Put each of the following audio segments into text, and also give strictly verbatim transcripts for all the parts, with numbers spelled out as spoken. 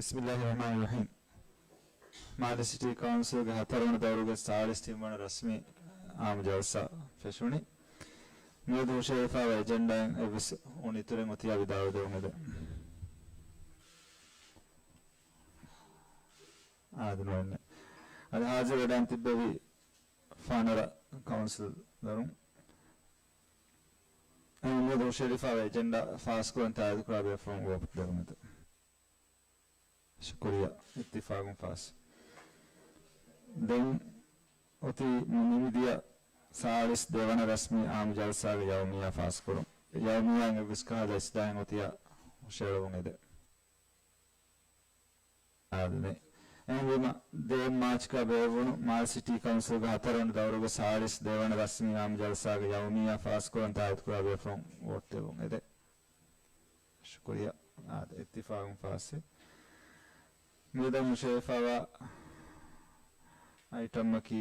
ބިސްމިއްލާހި ރަޙްމާނި ރަޙީމް. މާލެ ސިޓީ ކައުންސިލްގެ ހަތަރުވަނަ ދައުރުގެ ސާޅީސް ތިންވަނަ ރަސްމީ އާއްމު ޖަލްސާ ފެށުނީ. މިއަދު ހުށައެޅިފައިވާ އެޖެންޑާއިން އެއްވެސް އުނިތުރެއް އޮތިއްޔާ ވިދާޅުވެދެވުން އެދެން. އާދެ ނުވެންނެ. އަދި ހާޒިރުވެޑާން ތިއްބެވި ފާނަރަ ކައުންސިލަރުން އެ މިއަދު ހުށައެޅިފައިވާ އެޖެންޑާ ފާސްކުރަން ތާއީދުކުރާ ބޭފުޅުން ވޯޓް ދެވުން އެދެން. ޝުކުރިއްޔާ. އިއްތިފާގުން ފާސް. ދެން އޮތީ މި ނިމިދިޔަ ސާޅީސް ދެވަނަ ރަސްމީ އާއްމު ޖަލްސާގެ ޔައުމިއްޔާ ފާސްކުރުން. ޔައުމިއްޔާއިން އެއްވެސް ކަހަލަ އިސްލާހެއް އޮތިއްޔާ ހުށައެޅުވުން އެދެން. އާދެ. އެހެންވީމަ، ދެ މާޗްގަ ބޭއްވުނު މާލެ ސިޓީ ކައުންސިލްގެ ހަތަރުވަނަ ދައުރުގެ ސާޅީސް ދެވަނަ ރަސްމީ އާއްމު ޖަލްސާގެ ޔައުމިއްޔާ ފާސްކުރަން ތާއީދުކުރާ ބޭފުޅުން ވޯޓް ދެވުން އެދެން. ޝުކުރިއްޔާ. އާދެ، އިއްތިފާގުން ފާސްވި. މިއަދު ހުށައެޅިފައިވާ އައިޓަމަކީ،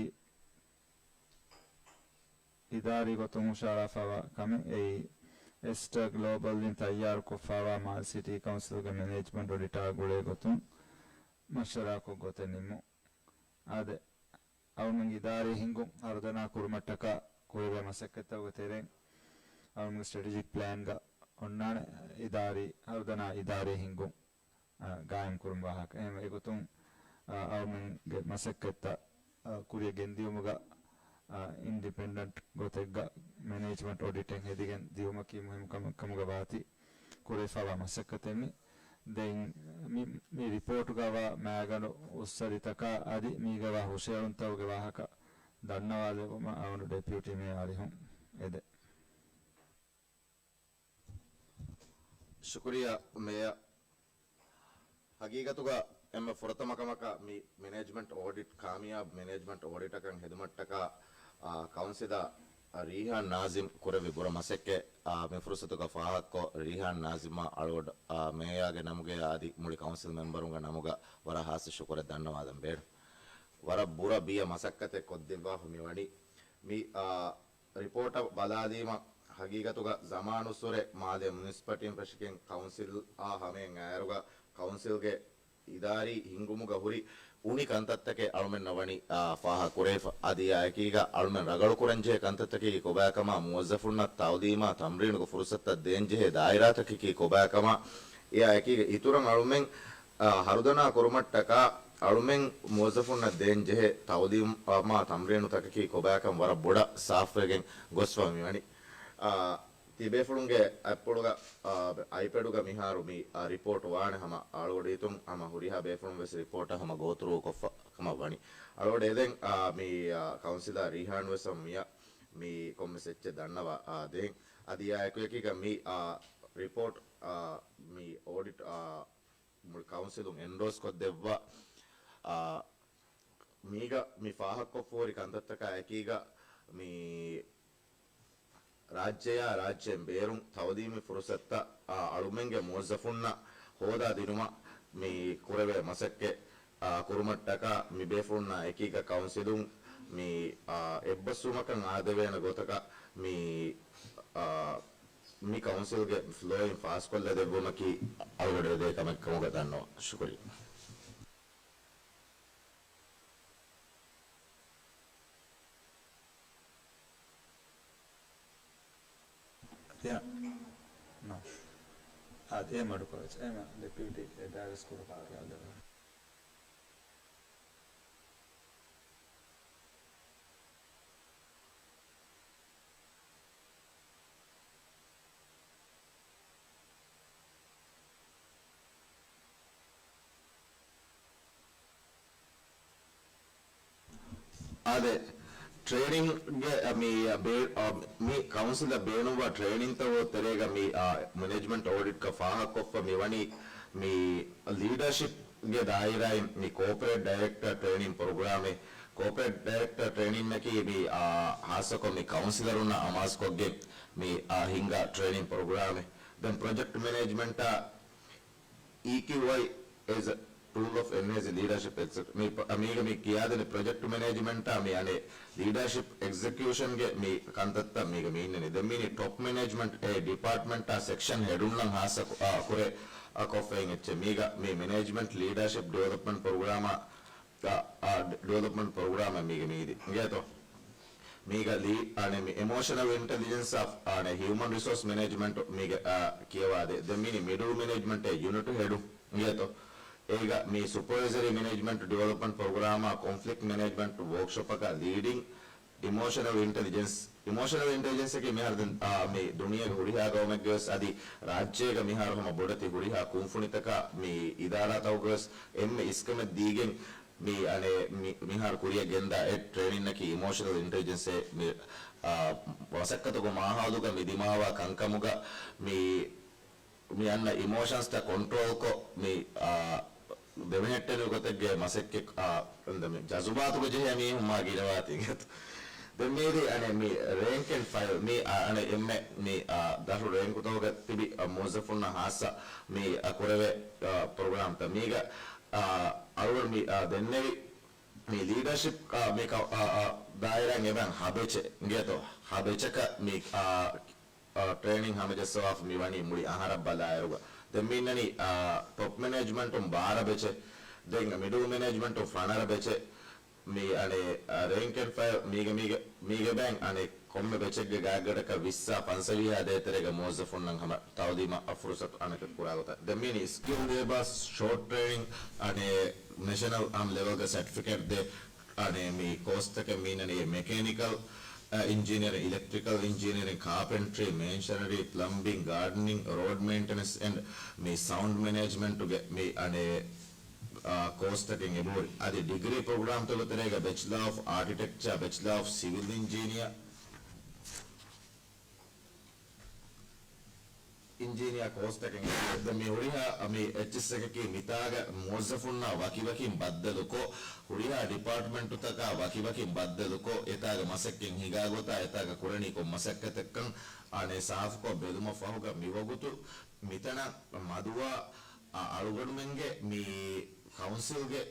އިދާރީ ގޮތުން ހުށަހަޅާފައިވާ ކަމެއް. އެއީ، އެސްޓާ ގްލޯބަލްއިން ތައްޔާރުކޮށްފައިވާ މާލެ ސިޓީ ކައުންސިލްގެ މެނޭޖްމަންޓް އޮޑިޓާ ގުޅޭ ގޮތުން މަޝްވަރާކޮށް ގޮތެއް ނިންމުން. އާދެ، އަޅުމެން އިދާރީ ހިންގުން ހަރުދަނާ ކުރުމަށްޓަކާ ކުރެވޭ މަސައްކަތްތަކުގެ ތެރެއިން އަޅުމެންގެ ސްޓްރެޓެޖިކް ޕްލޭންގަ އޮންނާނެ އިދާރީ، ހަރުދަނާ އިދާރީ ހިންގުން، އާ، ގާއިމް ކުރުން ވާހަކަ. އެހެންވެ، އެގޮތުން، އާ، އަޅުމެންގެ މަސައްކަތްތައް، އާ، ކުރިއަށް ގެންދިޔުމުގަ، އާ، އިންޑިޕެންޑެންޓް ގޮތެއްގަ މެނޭޖްމަންޓް އޮޑިޓެއް ހެދިގެން ދިޔުމަކީ މުހިންމު ކަމެއް ކަމުގަ ވާތީ. ކުރެވިފައިވާ މަސައްކަތެއް މި. ދެން މި، މި ރިޕޯޓުގަވާ މައިގަނޑު އުއްސަރިތަކާ އަދި މީގަވާ ހުށައެޅުންތަކުގެ ވާހަކަ ދަންނަވާލެވުމަށް އަޅުގަނޑު ޑެޕިއުޓީ މޭޔަރ އަރިހުން އެދެން. ޝުކުރިއްޔާ މޭޔަރ. ހަގީގަތުގަ އެންމެ ފުރަތަމަ ކަމަކަށް މި މެނޭޖްމަންޓް އޯޑިޓް، ކާމިޔާބު މެނޭޖްމަންޓް އޯޑިޓަކަށް ހެދުމަށްޓަކާ، އާ، ކައުންސިލަރ ރީހާން ނާޒިމް ކުރެއްވި ބުރަ މަސައްކަތް، އާ، މި ފުރުސަތުގަ ފާހަގަކޮށް، ރީހާން ނާޒިމްއަށް އަޅުގަޑު، އާ، މޭޔާގެ ނަމުގައި އަދި މުޅި ކައުންސިލް މެމްބަރުންގެ ނަމުގަ ވަރަށް ހާއްސަ ޝުކުރެއް ދަންނަވާލަން ބޭނުން. ވަރަށް ބުރަ ބިޔަ މަސައްކަތެއް ކޮށްދެއްވާފަ މިވަނީ. މި، އާ، ރިޕޯޓަށް ބަލާލީމަ، ހަގީގަތުގަ ޒަމާނުއްސުރެ މާލޭ މުނިސިޕަލިޓީން ފެށިގެން ކައުންސިލާ ހަމައަށް އައިއިރުގަ ކައުންސިލްގެ އިދާރީ ހިންގުމުގަ ހުރި އުނި ކަންތައްތަކެއް އަޅުމެންނަށް ވަނީ، އާ، ފާހަގަކުރެވިފަ. އަދި އެއާ އެކީގަ އަޅުމެން ރަގަޅުކުރަންޖެހޭ ކަންތައްތަކީ ކޮބާކަމާ، މުވައްޒަފުންނަށް ތައުލީމާ ތަމްރީނުގެ ފުރުސަތުތައް ދޭންޖެހޭ ދާއިރާތަކަކީ ކޮބާކަމާ، އެއާ އެކީގަ އިތުރަށް އަޅުމެން، އާ، ހަރުދަނާ ކުރުމަށްޓަކާ އަޅުމެން މުވައްޒަފުންނަށް ދޭންޖެހޭ ތައުލީމާ ތަމްރީނުތަކަކީ ކޮބާކަން ވަރަށް ބޮޑަށް ސާފުވެގެން ގޮސްފަ މިވަނީ. އާ، ތިބޭފުޅުންގެ އަތްޕުޅުގަ، އާ، އައިޕެޑުގަ މިހާރު މި، އާ، ރިޕޯޓް ވާނެ ހަމަ އަޅުގަޑު ހިތުން ހަމަ ހުރިހާ ބޭފުޅުން ވެސް ރިޕޯޓަށް ހަމަ ގޯތުރޫކޮށްފަ ކަމަށް ވަނީ. އަޅުގަޑު އެދެން، އާ، މި، އާ، ކައުންސިލަރ ރީހާން ވެސް ހަމަ މިއަށް މި ކޮންމެސް އެއްޗެއް ދަންނަވާ، އާ، ދޭން. އަދި އާ އެކުއެކީގަ މި، އާ، ރިޕޯޓް، އާ، މި އޯޑިޓް، އާ، މުޅި ކައުންސިލުން އެންޑޯސް ކޮށްދެއްވާ، އާ، މީގަ މި ފާހަގަކޮށްފަހުރި ކަންތައްތަކާ އެކީގަ މި ރާއްޖެއާ ރާއްޖޭން ބޭރުން ތައުލީމީ ފުރުސަތުތައް، އާ، އަޅުމެންގެ މުވައްޒަފުންނަށް ހޯދާ ދިނުމަށް މި ކުރެވޭ މަސައްކަތް، އާ، ކުރުމަށްޓަކާ މި ބޭފުޅުންނާ އެކީގަ ކައުންސިލުން މި، އާ، އެއްބަސްވުމަކަށް އާދެވޭނެ ގޮތަކަށް މި، އާ، މި ކައުންސިލްގެ ފްލޯއިން ފާސްކޮށްލަދެއްވުމަކީ އަޅުގަޑު އެދޭ ކަމެއް ކަމުގަ ދަންނަވަން. ޝުކުރިއްޔާ. އެ، ނޯ. އާ، އެ މަޑުކޮށް އެ ޑެޕިއުޓީ އެ ޑައިވެސް ކުރުފާ ކައިލަ. އާދެ، ޓްރޭނިންގެ، އަ، މި، އަ، ބޭ-، އަ، މި ކައުންސިލަށް ބޭނުންވާ ޓްރޭނިންތައް ތެރޭގަ މި، އާ، މެނޭޖްމަންޓް އޯޑިޓްގަ ފާހަގަކޮށްފަ މިވަނީ މި ލީޑަރޝިޕްގެ ދާއިރާއިން މި ކޯޕަރޭޓް ޑައިރެކްޓަރ ޓްރޭނިން ޕްރޮގްރާމެއް، ކޯޕަރޭޓް ޑައިރެކްޓަރ ޓްރޭނިންއަކީ މި، އާ، ހާއްސަކޮށް މި ކައުންސިލަރުންނަށް އަމާޒުކޮށްގެން މި، އާ، ހިންގާ ޓްރޭނިން ޕްރޮގްރާމެއް. ދެން ޕްރޮޖެކްޓް މެނޭޖްމަންޓާ އީ ކިއު އައި as a tool of enhancing leadership excellence. މި ޕް-، މީގަ މި ކިޔާދެނީ ޕްރޮޖެކްޓް މެނޭޖްމަންޓާ މި އަނެއް ލީޑަރޝިޕް އެގްޒެކިއުޝަންގެ މި ކަންތައްތައް މީގަ މި އިންނަނީ. ދެން މި ޓޮޕް މެނޭޖްމަންޓް އެ ޑިޕާޓްމަންޓާ ސެކްޝަން ހެޑުންނަށް ހާއްސަ ކު-، އާ، ކުރެ އަކޮށްފައިން އެއްޗެއް. މީގަ މި މެނޭޖްމަންޓް ލީޑަރޝިޕް ޑިވެލޮޕްމަންޓް ޕްރޮގްރާމާ، އާ، ޑިވެލޮޕްމަންޓް ޕްރޮގްރާމެއް މީގެ މީދި އިނގޭތޯ. މީގަ ލީ-، އަނެ މި އިމޯޝަނަލް އިންޓެލިޖެންސް އޮފް، އަނެ ހިއުމަން ރިސޯސް މެނޭޖްމަންޓް މީގަ، އާ، ކިޔަވާދޭ. ދެން މީނި މިޑުލް މެނޭޖްމަންޓް ޔުނިޓް ހެޑު އިނގޭތޯ. އޭގަ މި ސުޕަވައިޒަރީ މެނޭޖްމަންޓް ޑިވެލޮޕްމަންޓް ޕްރޮގްރާމާ ކޮންފްލިކްޓް މެނޭޖްމަންޓް ވޯކްޝޮޕަކަށް ލީޑިން އިމޯޝަނަލް އިންޓެލިޖެންސް، އިމޯޝަނަލް އިންޓެލިޖެންސްއަކީ މިހާރު ދެން، އާ، މި ދުނިޔޭގެ ހުރިހާ ގައުމެއްގަވެސް އަދި ރާއްޖޭގަ މިހާރު ހަމަ ބޮޑެތި ހުރިހާ ކުންފުނިތަކާ މި އިދާރާތަކުގަވެސް އެންމެ އިސްކަމެއް ދީގެން މި އަނެ މި، މިހާރު ކުރިއަށް ގެންދާ އެއް ޓްރޭނިންއަކީ އިމޯޝަނަލް އިންޓެލިޖެންސޭ މި، އާ، މަސައްކަތުގެ މާހައުލުގަ މި ދިމާވާ ކަންކަމުގަ މި މި އަންނަ އިމޯޝަންސްތައް ކޮންޓްރޯލްކޮށް، މި، އާ، ދެމެހެއްޓެނިވި ގޮތެއްގެ މަސައްކަތް، އާ، އެންދަ މި ޖަޒުބާތުގަ ޖެހޭ މީހުން މާ ގިނަވާތީ ގެތު. ދެން މީދީ އަނެއް މި ރޭންކް އެންޑް ފައިލް، މި، އާ، އަނެއް އެންމެ މި، އާ، ދަށު ރޭންކުތަކުގަ ތިބި، އާ، މުވައްޒަފުންނަށް ހާއްސަ މި، އާ، ކުރެވޭ، އާ، ޕްރޮގްރާމްތައް މީގަ، އާ، އަޅުގަނޑު މި، އާ، ދެންނެވި މި ލީޑަޝިޕް، އާ، މި ކަ-، އާ، އާ، ދާއިރާއިން އެބަ ހަ ބެޗެއް އިނގޭތޯ، ހަ ބެޗަކަށް މި، އާ، އާ، ޓްރޭނިން ހަމަޖައްސަވާފަ މި ވަނީ މުޅި އަހަރަށް ބަލާއިރުގަ. ދެން މި އިންނަނީ، އާ، ޓޮޕް މެނޭޖްމަންޓުން ބާރަ ބެޗެއް، ދެން މިޑުލް މެނޭޖްމަންޓުން ފަނަރަ ބެޗެއް، މި އަނެއް، އާ، ރޭންކް އެންޑް ފައިލް މީގެ، މީގެ، މީގެ ބައިން އަނެއް ކޮންމެ ބެޗެއްގެ ގާތްގަޑަކަށް ވިއްސާ ފަންސަވީހާ ދޭތެރޭގެ މުވައްޒަފުންނަށް ހަމަ ތައުލީމަށް ފުރުސަތު އަނެކަ ކުރާ ގޮތަށް. ދެން މީނީ ސްކިލް ލޭބާސް ޝޯޓް ޓްރޭނިން އަނެއް ނެޝަނަލް އާ ލެވެލްގެ ސެޓްފިކެޓް ދޭ އަނެއް މި ކޯސްތަކެއް މީނަނީ މެކޭނިކަލް، އަ، އިންޖިނިއަރ، އިލެކްޓްރިކަލް އިންޖިނިއަރިން، ކާޕެންޓްރީ، މޭޝަނަރީ، ޕްލަމްބިން، ގާޑަނިން، ރޯޑް މެއިންޓެނަންސް އެންޑް މި ސައުންޑް މެނޭޖްމަންޓުގެ މި އަނެއް، އަ، ކޯސްތަކެއް އެބަހުރި. އަދި ޑިގްރީ ޕްރޮގްރާމްތަކުގެ ތެރޭގަ ބެޗްލާ އޮފް އާކިޓެކްޗާ، ބެޗްލާ އޮފް ސިވިލް އިންޖިނިއރ، އިންޖިނިއަރ ކޯސްތަކެއް އެބަހުރި. ދެން މި ހުރިހާ މި އެޗްއެސް އެކަކީ މިތާގަ މުވައްޒަފުންނާ ވަކިވަކިން ބައްދަލުކޮށް، ހުރިހާ ޑިޕާޓްމަންޓުތަކާ ވަކިވަކިން ބައްދަލުކޮށް، އެތާގަ މަސައްކަތް ހިނގާ ގޮތާ، އެތާގަ ކުރަނީ ކޮން މަސައްކަތެއްކަން އަނެއް ސާފުކޮށް ބެލުމަށް ފަހުގަ މިވަގުތު މިތަނަށް މަދުވާ، އަ، އަޅުގަނޑުމެންގެ މި ކައުންސިލްގެ،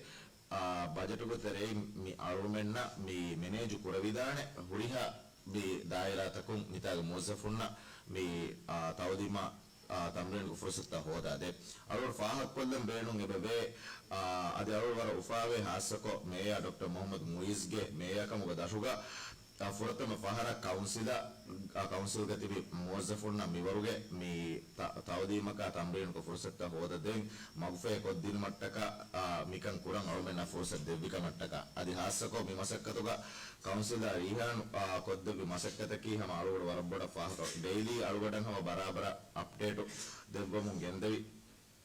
އާ، ބަޖެޓުގެ ތެރެއިން މި އަޅުގަނޑުމެންނަށް މި މެނޭޖު ކުރެވިދާނެ ހުރިހާ މި ދާއިރާތަކުން މިތާގެ މުވައްޒަފުންނަށް މި، އާ، ތައުލީމާ، އާ، ތަމްރީނުގެ ފުރުސަތުތައް ހޯދާދޭ. އަޅުގަނޑު ފާހަގަކޮށްލަން ބޭނުން އެބަވޭ، އާ، އަދި އަޅުގަނޑު ވަރަށް އުފާވޭ ހާއްސަކޮށް މޭޔާ ޑޮކްޓަރ މުހައްމަދު މުއިޒްގެ މޭޔާކަމުގެ ދަށުގަ އާ، ފުރަތަމަ ފަހަރަށް ކައުންސިލަށް، އާ، ކައުންސިލްގަ ތިބި މުވައްޒަފުންނަށް މިވަރުގެ މި ތަ-، ތައުލީމަކާ ތަމްރީނުގެ ފުރުސަތުތައް ހޯދަދޭން މަގުފަހި ކޮށްދިނުމަށްޓަކާ، އާ، މިކަން ކުރަން އަޅުމެންނަށް ފުރުސަތު ދެއްވިކަމަށްޓަކާ. އަދި ހާއްސަކޮށް މި މަސައްކަތުގަ ކައުންސިލަރ ރީހާން، އާ، ކޮށްދެއްވި މަސައްކަތަކީ ހަމަ އަޅުގަޑު ވަރަށް ބޮޑަށް ފާހަގަ ޑެއިލީ އަޅުގަޑަށް ހަމަ ބަރާބަރަށް އަޕްޑޭޓު ދެއްވަމުން ގެންދެވި.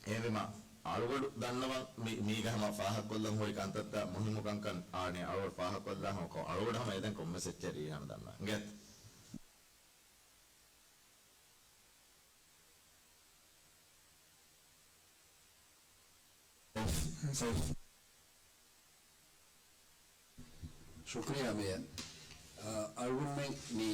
އެހެންވީމަ، އަޅުގަޑު ދަންނަވަން މި-، މީގަ ހަމަ ފާހަގަކޮށްލަން ހުރި ކަންތައްތައް މުހިއްމު ކަންކަން އާނެ އަޅުގަޑު ފާހަގަކޮށްލާ ހަމަ ކޮ-، އަޅުގަޑު ހަމަ އެދެން ކޮންމެސް އެއްޗެއް ރީހާން ދަންނަވަން. އިނގޭތަ؟ ޝުކުރިއްޔާ މޭޔަރ. އަ، އަޅުގަނޑުމެން މި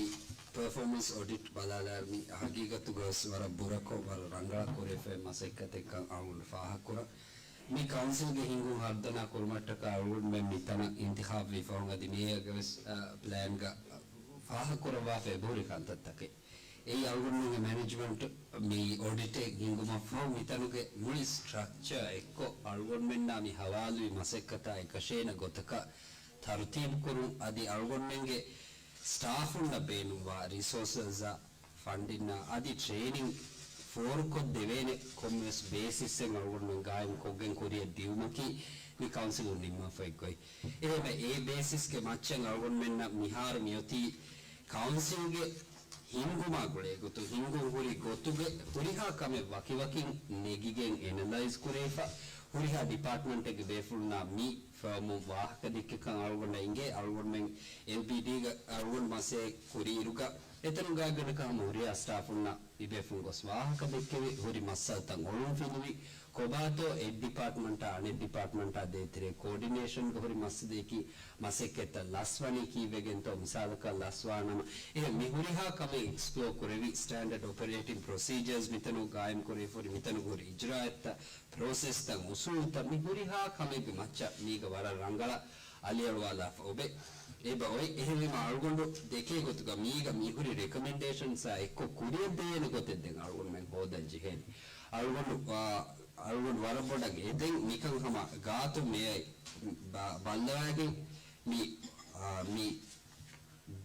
ޕަރފޯމަންސް އޮޑިޓް ބަލާލާ މި ހަގީގަތުގަވެސް ވަރަށް ބުރަކޮށް، ވަރަށް ރަނގަޅަށް ކުރެވިފައި މަސައްކަތެއްކަން އަޅުގަނޑު ފާހަގަކުރަން. މި ކައުންސިލްގެ ހިންގުން ހަރުދަނާ ކުރުމަށްޓަކާ އަޅުގަނޑުމެން މިތަނަށް އިންތިޚާބުވި ފަހުން އަދި މޭޔަރގެވެސް، އަ، ޕްލޭންގަ ފާހަގަކުރައްވާފަ އެބަހުރި ކަންތައްތަކެއް. އެއީ އަޅުގަނޑުމެންގެ މެނޭޖްމަންޓް މި އޮޑިޓެއް ހިންގުމަށްފަހު މިތަނުގެ މުޅި ސްޓްރަކްޗާ އެއްކޮށް އަޅުގަނޑުމެންނާ މި ހަވާލުވި މަސައްކަތާ އެކަށޭނަ ގޮތަކަށް ތަރުތީބުކުރުން އަދި އަޅުގަނޑުމެންގެ ސްޓާފުންނަށް ބޭނުންވާ ރިސޯސަސްއާ ފަންޑިންއާ އަދި ޓްރޭނިން ފޯރުކޮށްދެވޭނެ ކޮންމެވެސް ބޭސިސްއެއް އަޅުގަނޑުމެން ގާއިމްކޮށްގެން ކުރިއަށް ދިއުމަކީ މި ކައުންސިލުން ނިންމާފައި ގޮތް. އެހެންވެ، އެ ބޭސިސްގެ މައްޗަށް އަޅުގަނޑުމެންނަށް މިހާރު މިއޮތީ ކައުންސިލްގެ ހިންގުމާ ގުޅޭ ގޮތުން ހިންގުން ހުރި ގޮތުގެ ހުރިހާ ކަމެއް ވަކިވަކިން ނެގިގެން އެނަލައިޒް ކުރެވިފަ، ހުރިހާ ޑިޕާޓްމަންޓެއްގެ ބޭފުޅުންނާ މި ފަހަމުން ވާހަކަ ދެއްކިކަން އަޅުގަނޑަށް އިނގޭ. އަޅުގަނޑުމެން އެލްބީޑީގަ އަޅުގަނޑު މަސޭ ކުރިއިރުގަ އެތަނުގައިގަނޑަކަށް ހަމަ ހުރިހާ ސްޓާފުންނަށް މިބޭފުން ގޮސް ވާހަކަ ދެއްކެވި، ހުރި މައްސަލަތައް އޮޅުންފިލުވި، ކޮބާތޯ އެއް ޑިޕާޓްމަންޓާ އަނެއް ޑިޕާޓްމަންޓާ ދޭތެރޭ ކޯޑިނޭޝަންގެ ހުރި މައްސަލަޔަކީ، މަސައްކަތްތައް ލަސްވަނީ ކީއްވެގެންތޯ؟ މިސާލަކަށް ލަސްވާނަމަ، އެ މި ހުރިހާ ކަމެއް އެކްސްޕްލޯ ކުރެވި، ސްޓޭންޑަޑް އޮޕަރޭޓިން ޕްރޮސީޖާސް މިތަނުގަ ގާއިމް ކުރެވިފަހުރި، މިތަނުގަ ހުރި އިޖްރާއަތްތައް، ޕްރޮސެސްތައް، އުސޫލުތައް، މި ހުރިހާ ކަމެއްގެ މައްޗަށް މީގަ ވަރަށް ރަނގަޅަށް އަލިއަޅުވާލާފަ އޮބެ. އެބަ އޮތް. އެހެންވީމަ އަޅުގަނޑު ދެކޭ ގޮތުގަ މީގަ މިހުރި ރެކޮމެންޑޭޝަންސާ އެއްކޮށް ކުރިއަށް ދޭނެ ގޮތެއް ދެން އަޅުގަނޑުމެން ހޯދަން ޖެހޭނެ. އަޅުގަނޑު، އާ، އަޅުގަނޑު ވަރަށް ބޮޑަށް އެދެން މިކަން ހަމަ ގާތު މެޔައި ބަ-، ބައްލަވައިގެން މި، އާ، މި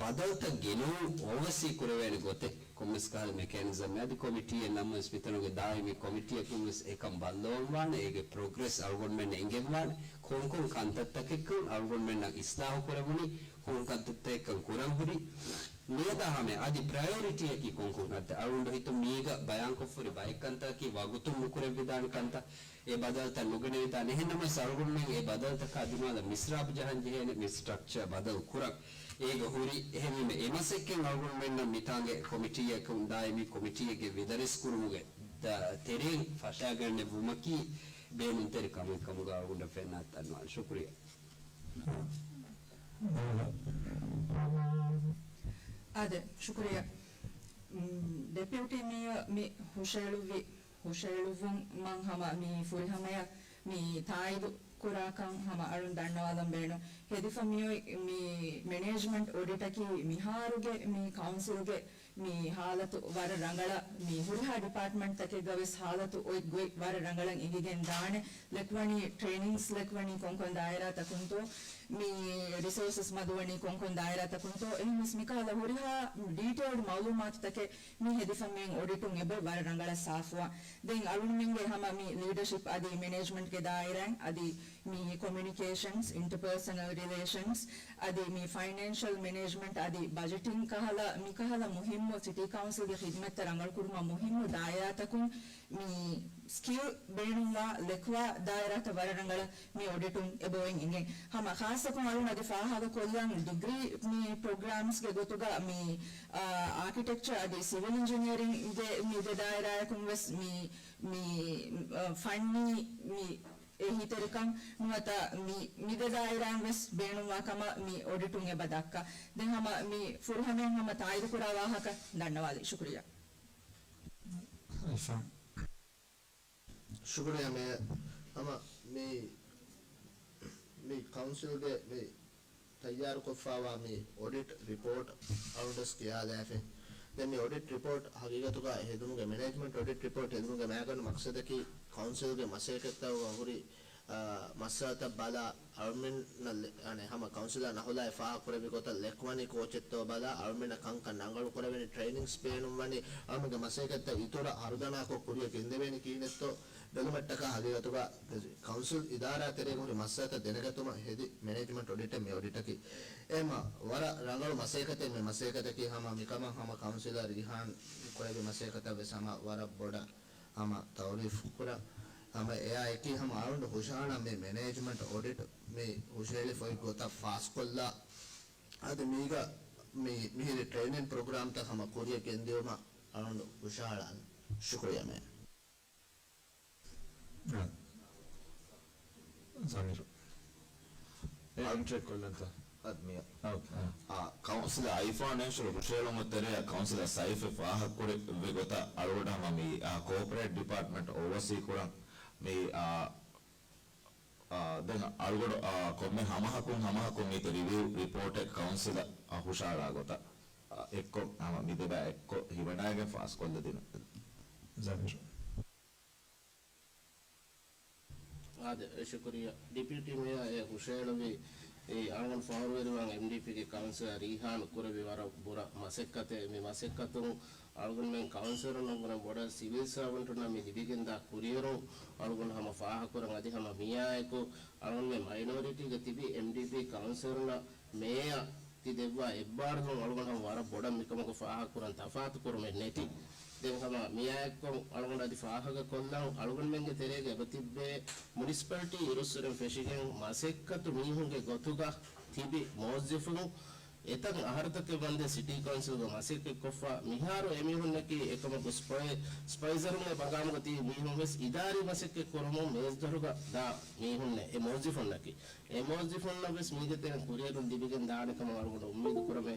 ބަދަލުތައް ގެނައުން އޯވަސީ ކުރެވޭނެ ގޮތެއް ކޮންމެސް ކަހަލަ މެކޭނިޒަމެއް އަދި ކޮމިޓީއެއް ނަމަވެސް މިތަނުގެ ދާއިމީ ކޮމިޓީއަކުން ވެސް އެކަން ބައްލަވަންވާނެ، އޭގެ ޕްރޮގްރެސް އަޅުގަނޑުމެންނަށް އެނގެންވާނެ، ކޮންކޮން ކަންތައްތަކެއްކަން އަޅުގަނޑުމެންނަށް އިސްލާހު ކުރެވުނީ، ކޮން ކަންތައްތަކެއްކަން ކުރަން ހުރީ، މިއަދާ ހަމަ އަދި ޕްރަޔޮރިޓީއަކީ ކޮންކޮން ކަންތައް؟ އަޅުގަނޑު ހިތުން މީގަ ބަޔާންކޮށްފަ ހުރި ބައެއް ކަންތަކަކީ ވަގުތުން ނުކުރެވިދާނެ ކަންތައް. އެ ބަދަލުތައް ނުގެނެވިދާނެ. އެހެންނަމަވެސް އަޅުގަނޑުމެން އެ ބަދަލުތަކާ ދިމާލަށް މިސްރާބު ޖަހަން ޖެހޭނެ މި ސްޓްރަކްޗަރ ބަދަލު ކުރަން. އޭގަ ހުރި އެހެންވީމަ އެ މަސައްކަތް އަޅުގަނޑުމެންނަށް މިތާނގެ ކޮމިޓީއަކުން ދާއިމީ ކޮމިޓީއެއްގެ ވިދަރިސް ކުރުމުގެ ދަ-، ތެރެއިން ފަށާގަންނެވުމަކީ ބޭނުންތެރި ކަމެއް ކަމުގަ އަޅުގަނޑަށް ފެންނާ ދަންނަވާނެ. ޝުކުރިއްޔާ. އާދެ، ޝުކުރިއްޔާ. މް، ޑެޕިއުޓީ މޭޔަރ މި ހުށައެޅުއްވި ހުށައެޅުއްވުމަށް ހަމަ މި ފުރިހަމަޔަށް މި ތާއީދު ކުރާކަން ހަމަ އަޅުން ދަންނަވާލަން ބޭނުން. ހެދިފަ މިއޮތް މި މެނޭޖްމަންޓް އޮޑިޓަކީ މިހާރުގެ މި ކައުންސިލްގެ މި ހާލަތު ވަރަށް ރަނގަޅަށް، މި ހުރިހާ ޑިޕާޓްމަންޓްތަކެއްގަ ވެސް ހާލަތު އޮތް ގޮތް ވަރަށް ރަނގަޅަށް އެނގިގެން ދާނެ. ލެކްވަނީ ޓްރެއިނިންގްސް ލެކްވަނީ ކޮންކޮން ދާއިރާތަކުންތޯ، މި ރިސޯސަސް މަދުވަނީ ކޮންކޮން ދާއިރާތަކުންތޯ، އެހެންވެސް މިކަހަލަ ހުރިހާ ޑީޓެއިލްޑް މައުލޫމާތުތަކެއް މި ހެދިފަ މިއޮތް އޮޑިޓުން އެބައޮތް ވަރަށް ރަނގަޅަށް ސާފުވާ. ދެން އަޅުންމެންގެ ހަމަ މި ލީޑަޝިޕް އަދި މެނޭޖްމަންޓްގެ ދާއިރާއިން އަދި މި ކޮމިއުނިކޭޝަންސް، އިންޓަޕާސަނަލް ރިލޭޝަންސް، އަދި މި ފައިނޭންޝަލް މެނޭޖްމަންޓް އަދި ބަޖެޓިން ކަހަލަ، މިކަހަލަ މުހިއްމު ސިޓީ ކައުންސިލްގެ ޚިދުމަތްތައް ރަނގަޅުކުރުމަށް މުހިއްމު ދާއިރާތަކުން މި ސްކިލް ބޭނުންވާ ލެކުވާ ދާއިރާތައް ވަރަށް ރަނގަޅަށް މި އޮޑިޓުން އެބައޮތް އިނގޭ. ހަމަ ޚާއްޞަކޮށް އަޅުން އަދި ފާހަގަކޮށްލަން ޑިގްރީ މި ޕްރޮގްރާމްސްގެ ގޮތުގަ މި، އާ، އާކިޓެކްޗަ އަދި ސިވިލް އިންޖިނިއަރިންގެ މި ދެ ދާއިރާއަކުން ވެސް މި، މި، އާ، ފަންނީ މި އެހީތެރިކަން ނުވަތަ މި، މި ދެ ދާއިރާއިން ވެސް ބޭނުންވާ ކަމަށް މި އޮޑިޓުން އެބަ ދައްކާ. ދެން ހަމަ މި ފުރިހަމައިން ހަމަ ތާއީދުކުރާ ވާހަކަ ދަންނަވާލި. ޝުކުރިއްޔާ. ޝުކުރިއްޔާ މޭޔަރ. ހަމަ މި، މި ކައުންސިލްގެ މި ތައްޔާރުކޮށްފައިވާ މި އޮޑިޓް ރިޕޯޓް އަޅުގަނޑުވެސް ކިޔާލާފި. ދެން މި އޮޑިޓް ރިޕޯޓް ހަގީގަތުގަ ހެދުމުގެ މެނޭޖްމަންޓް އޮޑިޓް ރިޕޯޓް ހެދުމުގެ މައިގަނޑު މަޤްޞަދަކީ ކައުންސިލްގެ މަސައްކަތްތަކުގަ ހުރި، އާ، މައްސަލަތައް ބަލާ، އަޅުމެންނަށް ލެ-، އަނެއް ހަމަ ކައުންސިލާ ނަހުލާއި ފާހަގަކުރެއްވި ގޮތަށް ލެކްވަނީ ކޯޗެއްތޯ ބަލާ، އަޅުމެންނަށް ކަންކަން ރަނގަޅު ކުރެވޭނެ ޓްރެއިނިންގްސް ބޭނުންވަނީ، އަޅުމެންގެ މަސައްކަތްތައް އިތުރަށް ހަރުދަނާކޮށް ކުރިއަށް ގެންދެވޭނީ ކިހިނެއްތޯ ބެލުމަށްޓަކާ ހަގީގަތުގަ ކައުންސިލް އިދާރާ ތެރޭގަ ހުރި މައްސަލަތައް ދެނެގަތުމަށް ހެދި މެނޭޖްމަންޓް އޮޑިޓެއް މި އޮޑިޓަކީ. އެހެންމަ ވަރަށް ރަނގަޅު މަސައްކަތެއް މި މަސައްކަތަކީ. ހަމަ މިކަމަށް ހަމަ ކައުންސިލަރ ރީހާން ކުރެއްވި މަސައްކަތަށް ވެސް ހަމަ ވަރަށް ބޮޑަށް ހަމަ ތައުރީފް ކުރަން. ހަމަ އެއާއެކީ ހަމަ އަޅުގަނޑު ހުށަހަޅަން މި މެނޭޖްމަންޓް އޮޑިޓް މި ހުށަހެޅިފައި ގޮތަށް ފާސްކޮށްލާ، އަދި މީގަ މި މިހިރި ޓްރެއިނިން ޕްރޮގްރާމްތައް ހަމަ ކުރިއަށް ގެންދިއުމަށް އަޅުގަނޑު ހުށަހަޅާނެ. ޝުކުރިއްޔާ މޭ. ޒަމީރު. އެ އަ-، އެންޓްރީ ކޮށްލަންތަ؟ އަދްމިޔާ. އަ، އަ، ކައުންސިލަށް އައި ފައިނޭންޝަލް ހުށަހެޅުމަށް ތެރެއަށް ކައުންސިލަށް ސައިފް ފާހަގަކުރެއްވި ގޮތަށް އަޅުގަނޑު ހަމަ މި، އަ، ކޯޕަރޭޓް ޑިޕާޓްމަންޓް އޯވަސީ ކުރަން މި، އަ، އަ، ދެން އަޅުގަނޑު، އަ، ކޮންމެ ހަމަހަކުން ހަމަހަކުން މިތަ ރިވިއު ރިޕޯޓެއް ކައުންސިލަށް، އަ، ހުށަހަޅާ ގޮތަށް، އަ، އެއްކޮށް ހަމަ މި ދެބައި އެއްކޮށް ހިމަނައިގެން ފާސްކޮށްލަދިނުން. ޒަމީރު. އާދެ، ޝުކުރިއްޔާ. ޑެޕިއުޓީ މޭޔަރ އެ ހުށައެޅުއްވި އަޅުގަނޑު ފަހުރުވެރިވާން އެމްޑީޕީގެ ކައުންސިލަރ ރީހާން ކުރެއްވި ވަރަށް ބުރަ މަސައްކަތެއް. މި މަސައްކަތުން އަޅުގަނޑުމެން ކައުންސިލަރުންނަށް ވުރެ ބޮޑަށް ސިވިލް ސާވަންޓުންނަށް މި ލިބިގެންދާ ކުރިއެރުން އަޅުގަނޑު ހަމަ ފާހަގަކުރަން. އަދި ހަމަ މިއާއެކު އަޅުގަނޑުމެން މައިނޯރިޓީގަ ތިބި އެމްޑީޕީ ކައުންސިލަރުންނަށް މޭޔަރ ތި ދެއްވާ އެއްބާރުލުން އަޅުގަނޑު ހަމަ ވަރަށް ބޮޑަށް މިކަމަކު ފާހަގަކުރަން ތަފާތުކުރުމެއް ނެތި. ދެން ހަމަ މިއާއެއްކޮށް އަޅުގަނޑު އަދި ފާހަގަކޮށްލަން އަޅުގަނޑުމެންގެ ތެރޭގަ އެބަތިއްބޭ މުނިސިޕަލިޓީ އިރުއްސުރެން ފެށިގެން މަސައްކަތު މީހުންގެ ގޮތުގަ ތިބި މުވައްޒަފުން އެތަން އަހަރުތަކެއް ވަންދެން ސިޓީ ކައުންސިލްގަ މަސައްކަތްކޮށްފަ މިހާރު އެމީހުންނަކީ އެކަމަކު ސްޕައި-، ސްޕައިޒަރުންގެ މަގާމުގަ ތިބި މީހުން ވެސް އިދާރީ މަސައްކަތް ކުރަމުން މޭޒްދޮރުގަ ދާ މީހުންނޭ އެ މުވައްޒަފުންނަކީ. އެ މުވައްޒަފުންނަށް ވެސް މީގެ ތެރެއިން ކުރިއެރުން ލިބިގެން ދާނެ ކަމަށް އަޅުގަނޑު އުއްމީދު ކުރަމޭ.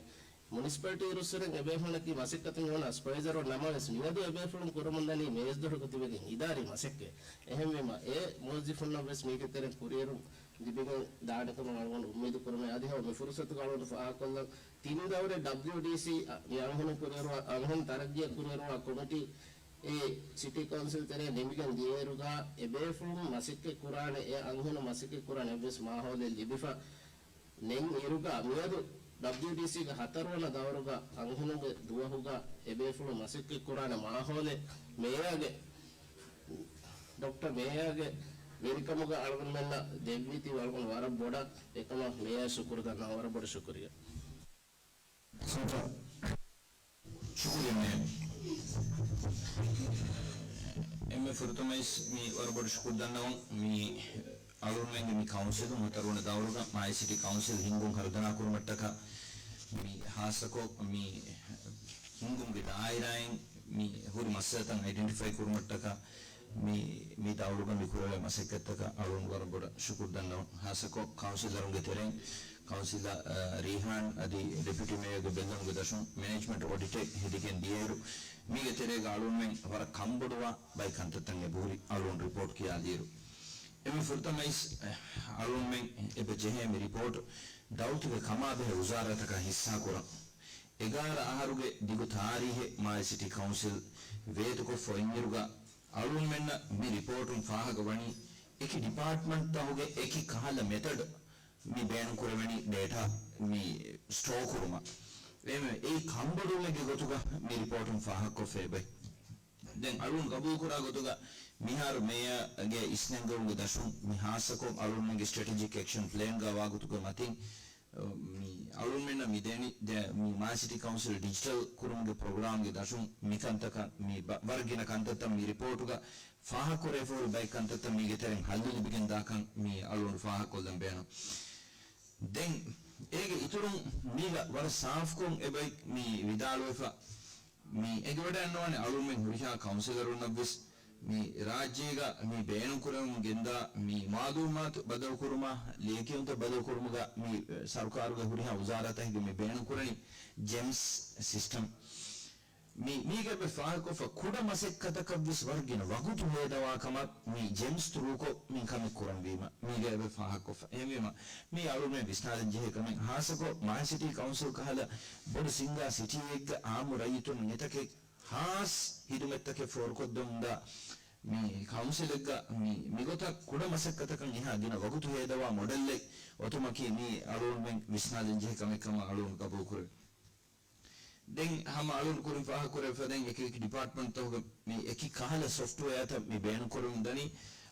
މުނިސިޕަލިޓީ އިރުއްސުރެން އެބޭފުޅުންނަކީ މަސައްކަތުން އޮންނަ ސްޕައިޒަރު ނަމަވެސް މިއަދު އެބޭފުޅުން ކުރަމުންދަނީ މޭޒްދޮރުގަ ތިބެގެން އިދާރީ މަސައްކަތް. އެހެންވީމަ އެ މުވައްޒަފުންނަށް ވެސް މީގެ ތެރެއިން ކުރިއެރުން ލިބިގެން ދާނެ ކަމަށް އަޅުގަނޑު އުއްމީދު ކުރަމޭ. އަދި ހަމަ މި ފުރުސަތުގަ އަޅުގަނޑު ފާހަގަކޮށްލަން ތިން ދައުރެއް ޑަބްލިއުޑީސީ މި އަންހެނުން ކުރިއެރު-، އަންހެން ތަރައްގީއަށް ކުރިއެރުވާ ކޮމިޓީ އެ ސިޓީ ކައުންސިލް ތެރޭ ނިމިގެން ދިޔައިރުގަ އެބޭފުޅުން މަސައްކަތް ކުރާނެ، އެ އަންހެނުން މަސައްކަތް ކުރާނެ އެއްވެސް މާހައުލެއް ލިބިފަ ނެތް އިރުގަ މިއަދު ޑަބްލިޔުޑީސީގެ ހަތަރުވަނަ ދައުރުގަ އަންހެނުންގެ ދުވަހުގަ އެބޭފުޅުން މަސައްކަތް ކުރާނެ މާހައުލެއް މޭޔާގެ، ޑޮކްޓަރ މޭޔާގެ ވެރިކަމުގަ އަޅުގަނޑުމެންނަށް ދެއްވީތީ އަޅުގަނޑު ވަރަށް ބޮޑަށް އެކަމަށް މޭޔާ ޝުކުރު ދަންނަވަން. ވަރަށް ބޮޑަށް ޝުކުރިއްޔާ. ޝުކުރިއްޔާ މޭޔާ. އެންމެ ފުރަތަމަވެސް މި ވަރަށް ބޮޑަށް ޝުކުރު ދަންނަވަން. މި އަޅުގަނޑުމެންގެ މި ކައުންސިލުން ހަތަރުވަނަ ދައުރުގަ މާލެ ސިޓީ ކައުންސިލް ހިންގުން ހަރުދަނާ ކުރުމަށްޓަކާ މި ހާއްސަކޮށް މި ހިންގުމުގެ ދާއިރާއިން މި ހުރި މައްސަލަތައް އައިޑެންޓިފައި ކުރުމަށްޓަކާ މި، މި ދައުރުގަ މި ކުރެވޭ މަސައްކަތްތަކަށް އަޅުގަނޑު ވަރަށް ބޮޑަށް ޝުކުރު ދަންނަވަން. ހާއްސަކޮށް ކައުންސިލަރުންގެ ތެރެއިން ކައުންސިލަރ، އަ، ރީހާން އަދި ޑެޕިއުޓީ މޭޔަރގެ ބެއްލުމުގެ ދަށުން މެނޭޖްމަންޓް އޮޑިޓެއް ހެދިގެން ދިޔައިރު، މީގެ ތެރޭގަ އަޅުގަނޑުމެން ވަރަށް ކަންބޮޑުވާ ބައެއް ކަންތައްތައް އެބަހުރި އަޅުގަނޑު ރިޕޯޓް ކިޔާލިއިރު. އެންމެ ފުރަތަމަވެސް، އަ، އަޅުގަނޑުމެން އެބަ ޖެހޭ މި ރިޕޯޓް ދައުތުގެ ކަމާބެހޭ ވުޒާރާތަކާ ހިއްސާކުރަން. އެގާރަ އަހަރުގެ ދިގު ތާރީހެއް މާލެ ސިޓީ ކައުންސިލް ވޭތުކޮށްފަ އިންއިރުގަ އަޅުގަނޑުމެންނަށް މި ރިޕޯޓުން ފާހަގަވަނީ އެކި ޑިޕާޓްމަންޓްތަކުގެ އެކި ކަހަލަ މެތަޑް މި ބޭނުންކުރެވެނީ ޑޭޓާ މި ސްޓޯ ކުރުމަށް. އެ، އެއީ ކަންބޮޑުވުމެއްގެ ގޮތުގަ މި ރިޕޯޓުން ފާހަގަކޮށްފައިބައި. ދެން އަޅުން ގަބޫލުކުރާ ގޮތުގަ މިހާރު މޭޔަރގެ އިސްނެންގެވުމުގެ ދަށުން މި ހާއްސަކޮށް އަޅުންމެންގެ ސްޓްރެޓެޖިކް އެކްޝަން ޕްލޭންގަ ވާގޮތުގެ މަތިން މި އަޅުންމެންނަށް މި ދެނީ، ދެ-، މި މާލެ ސިޓީ ކައުންސިލް ޑިޖިޓަލް ކުރުމުގެ ޕްރޮގްރާމްގެ ދަށުން މިކަންތަކަށް މި ބަ-، ވަރަށް ގިނަ ކަންތައްތައް މި ރިޕޯޓުގަ ފާހަގަކުރެވިފަހުރި ބައެއް ކަންތައްތައް މީގެ ތެރެއިން ހައްލު ލިބިގެންދާކަން މި އަޅުގަނޑު ފާހަގަކޮށްލަން ބޭނުން. ދެން އޭގެ އިތުރުން މީގަ ވަރަށް ސާފްކޮށް އެބައި މި ވިދާޅުވެފަ، މި އެނގިވަޑައިގަންނަވާނެ އަޅުންމެން ހުރިހާ ކައުންސިލަރުންނަށްވެސް މި ރާއްޖޭގަ މި ބޭނުންކުރަމުން ގެންދާ މި މައުލޫމާތު ބަދަލުކުރުމާ، ލިޔެކިޔުންތައް ބަދަލުކުރުމުގަ މި ސަރުކާރުގެ ހުރިހާ ވުޒާރާތަކެއްގެ މި ބޭނުންކުރަނީ ޖެމްސް ސިސްޓަމް. މި، މީގެ އެބަ ފާހަގަކޮށްފަ ކުޑަ މަސައްކަތަކަށްވެސް ވަރަށް ގިނަ ވަގުތު ހޭދަވާ ކަމަށް މި ޖެމްސް ތުރޫކޮށް މި ކަމެއް ކުރަންވީމަ، މީގެ އެބަ ފާހަގަކޮށްފަ. އެހެންވީމަ، މީ އަޅުގަނޑުމެން ވިސްނާލަން ޖެހޭ ކަމެއް. ހާއްސަކޮށް، މާލެ ސިޓީ ކައުންސިލް ކަހަލަ ބޮޑު ސިންގާ ސިޓީއެއްގަ އާއްމު ރައްޔިތުން އެތަކެއް ހާސް ހިދުމަތްތަކެއް ފޯރުކޮށްދެމުންދާ މި ކައުންސިލެއްގަ މި، މިގޮތަށް ކުޑަ މަސައްކަތަކަށް އެހާ ގިނަ ވަގުތު ހޭދަވާ މޮޑެލްއެއް އޮތުމަކީ މީ އަޅުގަނޑުމެން ވިސްނާލަން ޖެހޭ ކަމެއް ކަމަށް އަޅުގަނޑު ގަބޫލުކުރޭ. ދެން ހަމަ އަޅުން ކުރިން ފާހަގަކުރެވިފަ ދެން އެކި އެކި ޑިޕާޓްމަންޓްތަކުގަ މި އެކި ކަހަލަ ސޮފްޓްވެއާތައް މި ބޭނުންކުރަމުން ދަނީ،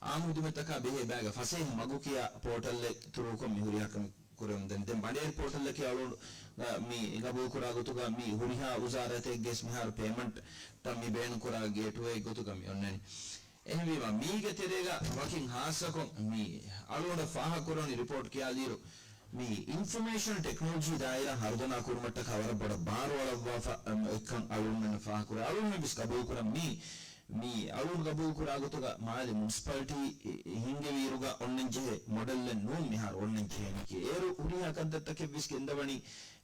އާއްމު ހިދުމަތްތަކާ ބެހޭ ބައިގަ ފަސޭހަ މަގު ކިޔާ ޕޯޓަލްއެއް ތުރޫކޮށް މި ހުރިހާ ކަމެއް ކުރަމުން ދަނީ. ދެން ބަނޑޭރި ޕޯޓަލްއަކީ އަޅުން، އަ، މި ގަބޫލުކުރާ ގޮތުގަ މި ހުރިހާ ވުޒާރާތެއްގެ މިހާރު ޕޭމަންޓްތައް މި ބޭނުންކުރާ ގޭޓްވޭ ގޮތުގަ މި އޮންނަނީ. އެހެންވީމަ، މީގެ ތެރޭގަ ވަކިން ހާއްސަކޮށް މި އަޅުގަނޑަށް ފާހަގަކުރެވުނު ރިޕޯޓް ކިޔާލިއިރު، މި އިންފޮމޭޝަން ޓެކްނޮލޮޖީ ދާއިރާ ހަރުދަނާ ކުރުމަށްޓަކާ ވަރަށް ބޮޑަށް ބާރުއަޅައްވާފަ، އަމް، އެއްކަން އަޅުގަނޑުމެންނަށް ފާހަގަކުރޭ. އަޅުގަނޑުމެން ވެސް ގަބޫލުކުރަން މީ، މި އަޅުގަނޑު ގަބޫލުކުރާ ގޮތުގަ މާލެ މުނިސިޕާލިޓީ ހިންގެވިއިރުގަ އޮންނަން ޖެހޭ މޮޑެލްއެއް ނޫން މިހާރު އޮންނަން ޖެހޭނީކީ. އޭރު ހުރިހާ ކަންތައްތަކެއް ވެސް ގެންދަވަނީ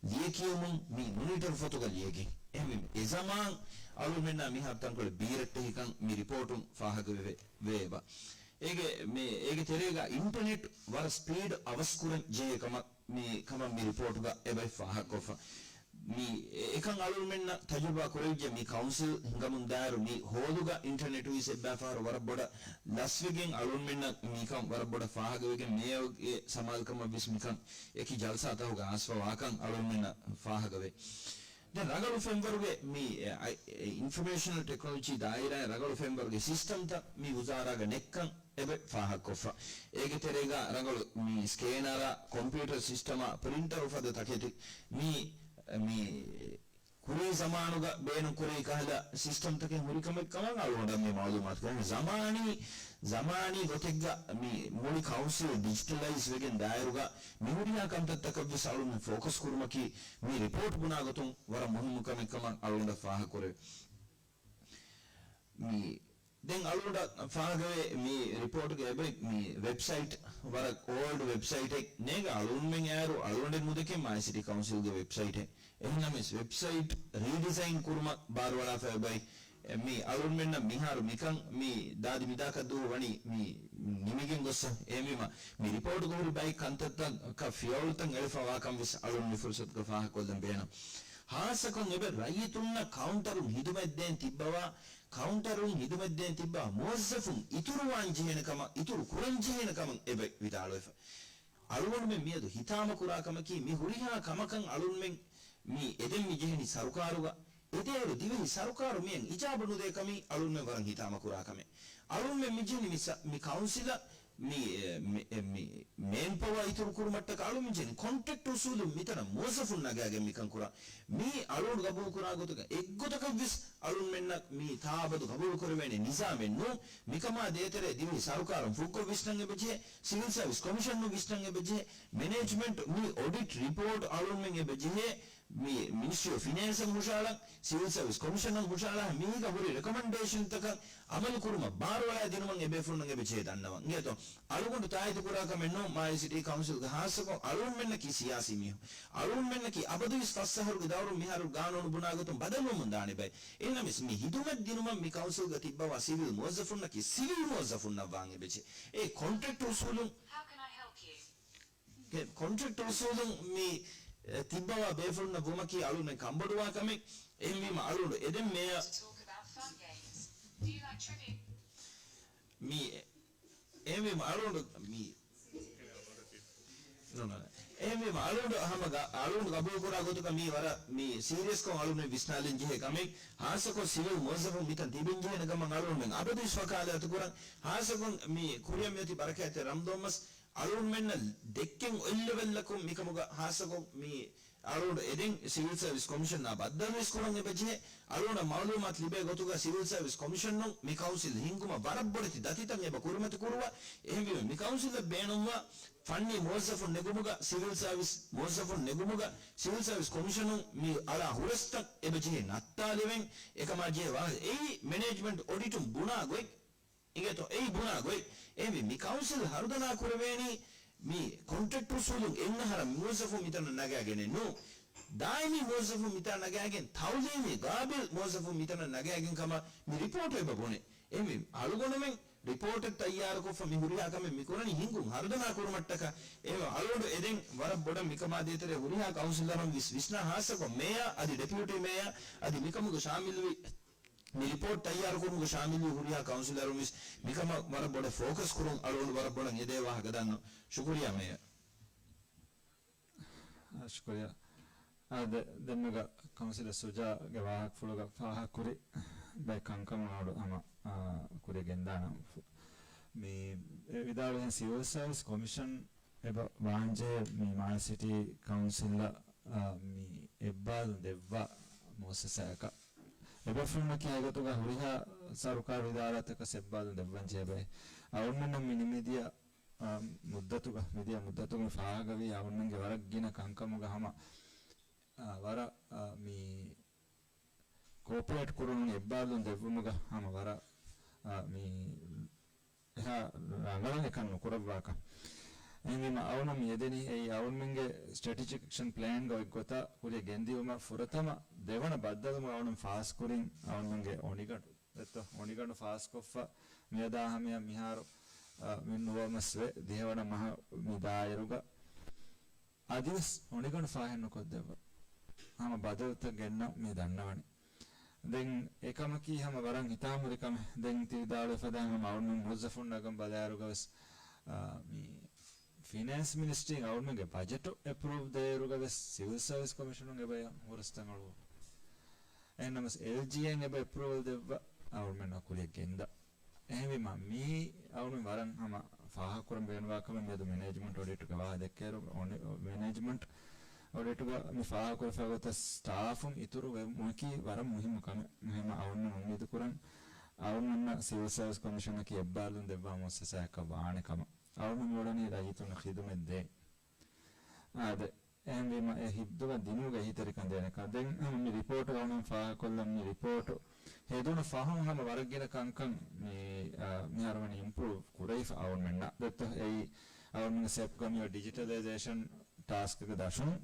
ލިޔެކިޔުމުން މި މޮނިޓަރު ފޮތުގަ ލިޔެގެން. އެހެންވީމަ، އެ ޒަމާން އަޅުގަނޑުމެންނާ މިހާރު ތަންކޮޅެއް ބީރައްޓެހިކަން މި ރިޕޯޓުން ފާހަގަވެވޭ، ވޭބަ. އޭގެ، މި، އޭގެ ތެރޭގަ އިންޓަރނެޓް ވަރަށް ސްޕީޑް އަވަސްކުރަން ޖެހޭ ކަމަށް މި، ކަމަށް މި ރިޕޯޓުގަ އެބައި ފާހަގަކޮށްފަ. މި، އެ، އެކަން އަޅުގަނޑުމެންނަށް ތަޖުރިބާ ކުރެވިއްޖެ މި ކައުންސިލް ހިނގަމުން ދާއިރު މި ހޯލުގަ އިންޓަރނެޓު ވެސް އެއްބައި ފަހަރު ވަރަށް ބޮޑަށް ލަސްވެގެން އަޅުގަނޑުމެންނަށް މިކަން ވަރަށް ބޮޑަށް ފާހަގަވެގެން މޭޔަރގެ ސަމާލުކަމަށް ވެސް މިކަން އެކި ޖަލްސާތަކުގަ އައިސްފަ ވާކަން އަޅުގަނޑުމެންނަށް ފާހަގަވޭ. ދެން ރަނގަޅު ފެންވަރުގެ މި، އެ، އައި-، އެ، އިންފޮމޭޝަނަލް ޓެކްނޮލޮޖީ ދާއިރާއިން ރަނގަޅު ފެންވަރުގެ ސިސްޓަމްތައް މި ވުޒާރާގަ ނެއްކަން އެބަ ފާހަގަކޮށްފަ. އޭގެ ތެރޭގަ ރަނގަޅު މި ސްކޭނަރ، ކޮމްޕިއުޓަރ ސިސްޓަމ، ޕްރިންޓަރު ފަދަ ތަކެތި މި، މި ކުރީ ޒަމާނުގަ ބޭނުންކުރެވި ކަހަލަ ސިސްޓަމްތަކެއް ހުރިކަމެއް ކަމަށް އަޅުގަނޑަށް މި މައުލޫމާތު ކުރަން. ޒަމާނީ، ޒަމާނީ ގޮތެއްގަ މި މުޅި ކައުންސިލް ޑިޖިޓަލައިޒް ވެގެން ދާއިރުގަ މި ހުރިހާ ކަންތައްތަކަށްވެސް އަޅުން ފޯކަސް ކުރުމަކީ މި ރިޕޯޓް ބުނާ ގޮތުން ވަރަށް މުހިއްމު ކަމެއް ކަމަށް އަޅުގަނޑަށް ފާހަގަކުރެވޭ. މި ދެން އަޅުގަނޑަށް ފާހަގަވޭ މި ރިޕޯޓްގެ އެބައި މި ވެބްސައިޓް ވަރަށް އޯލްޑް ވެބްސައިޓެއް ނޭގަ އަޅުގަނޑުމެން އޭރު އަޅުގަނޑެއް ނުދެކެ މާލެ ސިޓީ ކައުންސިލްގެ ވެބްސައިޓެއް. އެހެންނަމަވެސް ވެބްސައިޓް ރީޑިޒައިން ކުރުމަށް ބާރުއަޅާފަ އެބައި މި އަޅުގަނޑުމެންނަށް މިހާރު މިކަން މި ދާދި މިދާކަށް ދުވަހު ވަނީ މި ނިމިގެން ގޮއްސަ. އެހެންވީމަ މި ރިޕޯޓްގަ ހުރި ބައެއް ކަންތައްތަކަށް ފިޔަވަޅުތައް އެޅިފަ ވާކަން ވެސް އަޅުން މި ފުރުސަތުގަ ފާހަގަކޮށްލަން ބޭނުން. ޚާއްޞަކޮށް އެބަ ރައްޔިތުންނަށް ކައުންޓަރުން ހިދުމަތްދޭން ތިއްބަވާ، ކައުންޓަރުން ހިދުމަތްދޭން ތިއްބަވާ މުވައްޒަފުން އިތުރުވާން ޖެހޭނެ ކަމަށް، އިތުރު ކުރަން ޖެހޭނެ ކަމަށް އެބަ ވިދާޅުވެފަ. އަޅުގަނޑުމެން މިއަދު ހިތާމަކުރާ ކަމަކީ، މި ހުރިހާ ކަމަކަށް އަޅުންމެން މި އެދެން މި ޖެހެނީ ސަރުކާރުގަ، އެދޭއިރު ދިވެހި ސަރުކާރު މިއަށް އިޖާބަ ނުދޭ ކަމީ އަޅުންމެން ވަރަށް ހިތާމަކުރާ ކަމެއް. އަޅުންމެން މި ޖެހެނީ މި ސަ-، މި ކައުންސިލަށް މި، އެ، މި، އެ، މި މޭންޕަވާ އިތުރު ކުރުމަށްޓަކާ އަޅުންމެން ޖެހެނީ ކޮންޓްރެކްޓް އުސޫލުން މިތަނަށް މުވައްޒަފުން ނަގާގެން މިކަން ކުރާ. މީ އަޅުގަނޑު ގަބޫލުކުރާ ގޮތުގަ އެއްގޮތަކަށްވެސް އަޅުންމެންނަށް މި ތާއަބަދު ގަބޫލުކުރެވޭނެ ނިޒާމެއް ނޫން. މިކަމާ ދޭތެރޭ ދިވެހި ސަރުކާރުން ފުއްގޮށް ވިސްނަން އެބަޖެހޭ، ސިވިލް ސަރވިސް ކޮމިޝަނުން ވިސްނަން އެބަޖެހޭ، މެނޭޖްމަންޓް މި އޮޑިޓް ރިޕޯޓް އަޅުންމެން އެބަޖެހޭ، މި މިނިސްޓްރީ އޮފް ފިނޭންސަށް ހުށައަޅަން، ސިވިލް ސަރވިސް ކޮމިޝަނަށް ހުށައަޅާ، މީގަ ހުރި ރެކޮމެންޑޭޝަންތަކަށް އަމަލުކުރުމަށް ބާރުއަޅާ ދިނުމަށް އެބޭފުޅުންނަށް އެބަޖެހޭ ދަންނަވަން. އިނގޭތޯ؟ އަޅުގަނޑު ތާއީދުކުރާ ކަމެއް ނޫން، މާލެ ސިޓީ ކައުންސިލްގެ ހާއްސަކޮށް އަޅުންމެންނަކީ ސިޔާސީ މީހުން. އަޅުންމެންނަކީ އަބަދުވެސް ފަސް އަހަރުގެ ދައުރުން މިހާރު ގާނޫނު ބުނާ ގޮތުން ބަދަލުވަމުން ދާނެ ބައެއް. އެހެންނަމަވެސް މި ހިދުމަތް ދިނުމަށް މި ކައުންސިލްގަ ތިއްބަވާ ސިވިލް މުވައްޒަފުންނަކީ ސިވިލް މުވައްޒަފުންނަށް ވާން އެބަޖެހޭ. އެ ކޮންޓްރެކްޓް އުސޫލުން ކޮންޓްރެކްޓް އުސޫލުން މި، އެ، ތިއްބަވާ ބޭފުޅުންނަށް ވުމަކީ އަޅުގަނޑުމެން ކަންބޮޑުވާ ކަމެއް. އެހެންވީމަ އަޅުގަނޑު އެދެން މޭޔަ، މި، އެހެންވީމަ އަޅުގަނޑު މި، ނޫން، ނޫން. އެހެންވީމަ އަޅުގަނޑު ހަމަ ގަ-، އަޅުގަނޑު ގަބޫލުކުރާ ގޮތުގަ މީ ވަރަށް މި ސީރިއަސްކޮށް އަޅުގަނޑު ވިސްނާލަން ޖެހޭ ކަމެއް. ހާއްސަކޮށް ސިވިލް މުވައްޒަފުން މިތަން ތިބެން ޖެހޭނެ ކަމަށް އަޅުގަނޑުމެން އަބަދުވެސް ވަކާލާތު ކުރަން. ހާއްސަކޮށް މި ކުރިއަށް މިއޮތީ ބަރަކާތްތެރި ރަމަޟާން މަސް އަޅުގަނޑުމެންނަށް ދެއްކެން އޮތް ލެވެލްއަކުން މިކަމުގަ ހާއްސަކޮށް މި އަޅުގަނޑު އެދެން ސިވިލް ސަރވިސް ކޮމިޝަނާ ބައްދަލުވެސް ކުރަން އެބަޖެހޭ. އަޅުގަނޑަށް މައުލޫމާތު ލިބޭ ގޮތުގަ ސިވިލް ސަރވިސް ކޮމިޝަނުން މި ކައުންސިލް ހިންގުމަށް ވަރަށް ބޮޑެތި ދަތިތައް އެބަ ކުރިމަތި ކުރުވާ. އެހެންވީމަ މި ކައުންސިލަށް ބޭނުންވާ ފަންނީ މުވައްޒަފުން ނެގުމުގަ، ސިވިލް ސަރވިސް މުވައްޒަފުން ނެގުމުގަ، ސިވިލް ސަރވިސް ކޮމިޝަނުން މި އަޅާ ހުރަސްތައް އެބަޖެހޭ ނައްތާލެވެން. އެކަމާ ޖެހޭ ވާހަކަ އެއީ މެނޭޖްމަންޓް އޮޑިޓުން ބުނާ ގޮތް. އިނގޭތޯ އެއީ ބުނާ ގޮތް. އެހެންވެ، މި ކައުންސިލް ހަރުދަނާ ކުރެވޭނީ މި ކޮންޓްރެކްޓް އުސޫލުން އެއް އަހަރަށް މުވައްޒަފުން މިތަނަށް ނަގާގެނެއް ނޫން. ދާއިމީ މުވައްޒަފުން މިތާ ނަގާގެން، ތައުލީމީ ގާބިލް މުވައްޒަފުން މިތަނަށް ނަގާގެން ކަމަށް މި ރިޕޯޓު އެބަ ބުނޭ. އެހެންވެ، އަޅުގަނޑުމެން ރިޕޯޓެއް ތައްޔާރުކޮށްފަ މި ހުރިހާ ކަމެއް މި ކުރަނީ ހިންގުން ހަރުދަނާ ކުރުމަށްޓަކާ. އެހެންވެ، އަޅުގަނޑު އެދެން ވަރަށް ބޮޑަށް މިކަމާ ދޭތެރޭ ހުރިހާ ކައުންސިލަރުން ވިސް ވިސްނާ ހާއްސަކޮށް މޭޔާ އަދި ޑެޕިއުޓީ މޭޔާ އަދި މިކަމުގަ ޝާމިލުވި މި ރިޕޯޓް ތައްޔާރުކުރުމުގަ ޝާމިލްވި ހުރިހާ ކައުންސިލަރުން ވެސް މިކަމަށް ވަރަށް ބޮޑަށް ފޯކަސް ކުރުން އަޅުގަނޑު ވަރަށް ބޮޑަށް އެދޭ ވާހަކަ ދަންނަ. ޝުކުރިއްޔާ މޭޔަރ. އާ، ޝުކުރިއްޔާ. އާ، ދެ-، ދެންމެގަ ކައުންސިލަރ ސުޖާގެ ވާހަކަފުޅުގަ ފާހަގަކުރި ބައެއް ކަންކަމުން އަޅު ހަމަ، އާ، ކުރިއަށް ގެންދާނަން. މި އެ ވިދާޅުވިހެން ސިވިލް ސަރވިސް ކޮމިޝަން އެބަ ވާންޖެހޭ މި މާލެ ސިޓީ ކައުންސިލަށް، އާ، މި އެއްބާލުން ދެއްވާ މުއައްސަސާއަކަށް. އެބޭފުޅުންނަކީ އެގޮތުގަ ހުރިހާ ސަރުކާރު އިދާރާތަކަށް އެއްބާލުން ދެއްވަން ޖެހޭ ބައެއް. އަޅުމެންނަށް މި ނިމިދިޔަ، އާ، މުއްދަތުގަ، މިދިޔަ މުއްދަތުގަ މި ފާހަގަވީ އަޅުމެންގެ ވަރަށް ގިނަ ކަންކަމުގަ ހަމަ، އާ، ވަރަށް، އާ، މި ކޯޕަރޭޓް ކުރުން އެއްބާލުން ދެއްވުމުގަ ހަމަ ވަރަށް، އާ، މި އެހާ ރަނގަޅަށް އެކަން ނުކުރައްވާކަށް. އެހެންވީމަ އަޅުން މި އެދެނީ އެއީ އަޅުމެންގެ ސްޓްރެޓެޖިކް އެކްޝަން ޕްލޭންގަ އޮތްގޮތަށް ކުރިއަށް ގެންދިއުމަށް ފުރަތަމަ ދެވަނަ ބައްދަލުމަށް އަޅުން ފާސްކުރިން އަޅުމެންގެ އޮނިގަނޑު. ދެއްތޯ؟ އޮނިގަނޑު ފާސްކޮށްފަ މިއަދާ ހަމަޔަށް މިހާރު، އަ، މި ނުވަމަސްވެ ދިހަވަނަ މަހަށް މި ދާއިރުގަ އަދިވެސް އޮނިގަނޑު ފާހެއް ނުކޮށްދެއްވާ ހަމަ ބަދަލުތައް ގެންނަ މި ދަންނަވަނީ. ދެން އެކަމަކީ ހަމަ ވަރަށް ހިތާމަހުރި ކަމެއް. ދެން ތި ވިދާޅުވި ފަދައިން ހަމަ އަޅުމެން މުވައްޒަފުން ނަގަން ބަލާއިރުގަވެސް، އާ، މި ފިނޭންސް މިނިސްޓްރީން އަޅުމެންގެ ބަޖެޓު އެޕްރޫވް ދޭއިރުގަވެސް ސިވިލް ސަރވިސް ކޮމިޝަނުން އެބަ ހުރަސްތައް އަޅުވާ. އެހެންނަމަސް އެލްޖީއޭން އެބަ އެޕްރޫވަލް ދެއްވާ އަޅުމެންނަށް ކުރިއަށް ގެންދާ. އެހެންވީމަ، މީ އަޅުމެން ވަރަށް ހަމަ ފާހަގަކުރަން ބޭނުންވާ ކަމެއް. މިއަދު މެނޭޖްމަންޓް އޮޑިޓްގެ ވާހަކަ ދެއްކޭއިރު، އޮނި-، މެނޭޖްމަންޓް އޮޑިޓްގަ މި ފާހަގަކުރެފަ ގޮތަށް ސްޓާފުން އިތުރު ވެ-، ވުމަކީ ވަރަށް މުހިއްމު ކަމެއް. އެހެންވީމަ އަޅުމެން އުއްމީދު ކުރަން، އަޅުމެންނަށް ސިވިލް ސަރވިސް ކޮމިޝަނަކީ އެއްބާރުލުން ދެއްވާ މުއައްސަސާއަކަށް ވާނެ ކަމަށް. އަޅުމެން މިއުޅެނީ ރައްޔިތުންނަށް ޚިދުމަތް ދޭން. އާދެ، އެހެންވީމަ އެ ހިތްދުވަ ދިނުމުގެ އެހީތެރިކަން ދޭނެ ކަމަށް. ދެން ހަމަ މި ރިޕޯޓު އަޅުމެން ފާހަގަކޮށްލަން. މި ރިޕޯޓު ހެދުނު ފަހުން ހަމަ ވަރަށް ގިނަ ކަންކަން މި، އާ، މިހާރު ވަނީ އިމްޕްރޫވް ކުރެވިފަ އަޅުމެންނަށް. ދެއްތޯ؟ އެއީ އަޅުމެން ސެޕް ގަމިޔޯ ޑިޖިޓަލައިޒޭޝަން ޓާސްކްގެ ދަށުން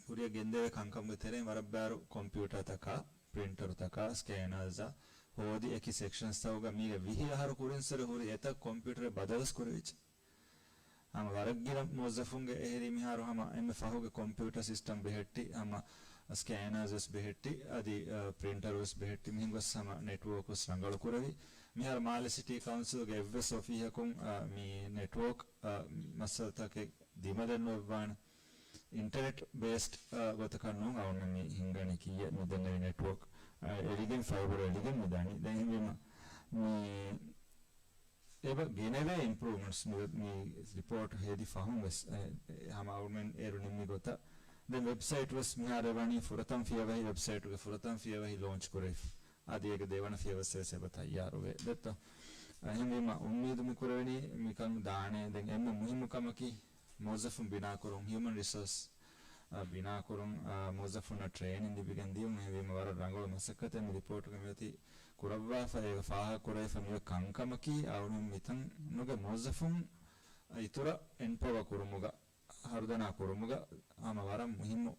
ކުރިއަށް ގެންދެވޭ ކަންކަމުގެ ތެރެއިން ވަރަށް ބާރު ކޮމްޕިއުޓާތަކާ، ޕްރިންޓަރުތަކާ، ސްކޭނަރސްއާ ހޯދި އެކި ސެކްޝަންސްތަކުގަ މީގެ ވިހި އަހަރު ކުރިން ސަރު ހުރި އެތައް ކޮމްޕިއުޓަރެއް ބަދަލުވެސް ކުރެވިއްޖެ. ހަމަ ވަރަށް ގިނަ މުވައްޒަފުންގެ އެހެރީ މިހާރު ހަމަ އެންމެ ފަހުގެ ކޮމްޕިއުޓަ ސިސްޓަމް ބެހެއްޓި ހަމަ ސްކޭނާސް ވެސް ބެހެއްޓި، އަދި، އަ، ޕްރިންޓަރު ވެސް ބެހެއްޓި، މިހެން ގޮސް ހަމަ ނެޓްވޯކް ވެސް ރަނގަޅު ކުރެވި. މިހާރު މާލެ ސިޓީ ކައުންސިލްގެ އެއްވެސް އޮފީހަކުން، އަ، މި ނެޓްވޯކް، އަ، މައްސަލަތަކެއް ދިމަލެއް ނުވެއްވާނެ. އިންޓަރނެޓް ބޭސްޑް، އަ، ގޮތަކަށް ނޫން އަޅުގަނޑު މި ހިންގަނީ ކިއްޔެއް މި ދެންނެވި ނެޓްވޯކް، އަ، އެޅިގެން ފައިބަރު އެޅިގެން މި ދަނީ. ދެން އެހެންވީމަ މި އެބަ ގެނެވޭ އިމްޕްރޫވްމަންޓްސް މި، މި ރިޕޯޓް ހެދި ފަހުން ވެސް، އެ، އެ، ހަމަ އަޅުމެން އޭރު ނިންމި ގޮތަށް. ދެން ވެބްސައިޓް ވެސް މިހާރު ވަނީ ފުރަތަމަ ފިޔަވަހި، ވެބްސައިޓުގެ ފުރަތަމަ ފިޔަވަހި ލޯންޗް ކުރެވިފަ. އަދި އޭގެ ދެވަނަ ފިޔަވައްސެ ވެސް އެބަ ތައްޔާރުވޭ. ދެއްތޯ؟ އެހެންވީމަ އުއްމީދު މި ކުރެވެނީ މިކަން ދާނެ. ދެން އެންމެ މުހިއްމު ކަމަކީ މުވައްޒަފުން ބިނާކުރުން، ހިއުމަން ރިސޯސް، އަ، ބިނާކުރުން، އަ، މުވައްޒަފުންނަށް ޓްރޭނިން ލިބިގެން ދިޔުން. އެހެންވީމަ ވަރަށް ރަނގަޅު މަސައްކަތެއް މި ރިޕޯޓުގެ މިއޮތީ ކުރައްވާފަ. އޭގަ ފާހަގަކުރެވިފަ މިވެ ކަންކަމަކީ އަޅުގަނޑު މިތަނުގެ މުވައްޒަފުން އިތުރަށް އެމްޕަވަ ކުރުމުގަ، ހަރުދަނާ ކުރުމުގަ ހަމަ ވަރަށް މުހިއްމު،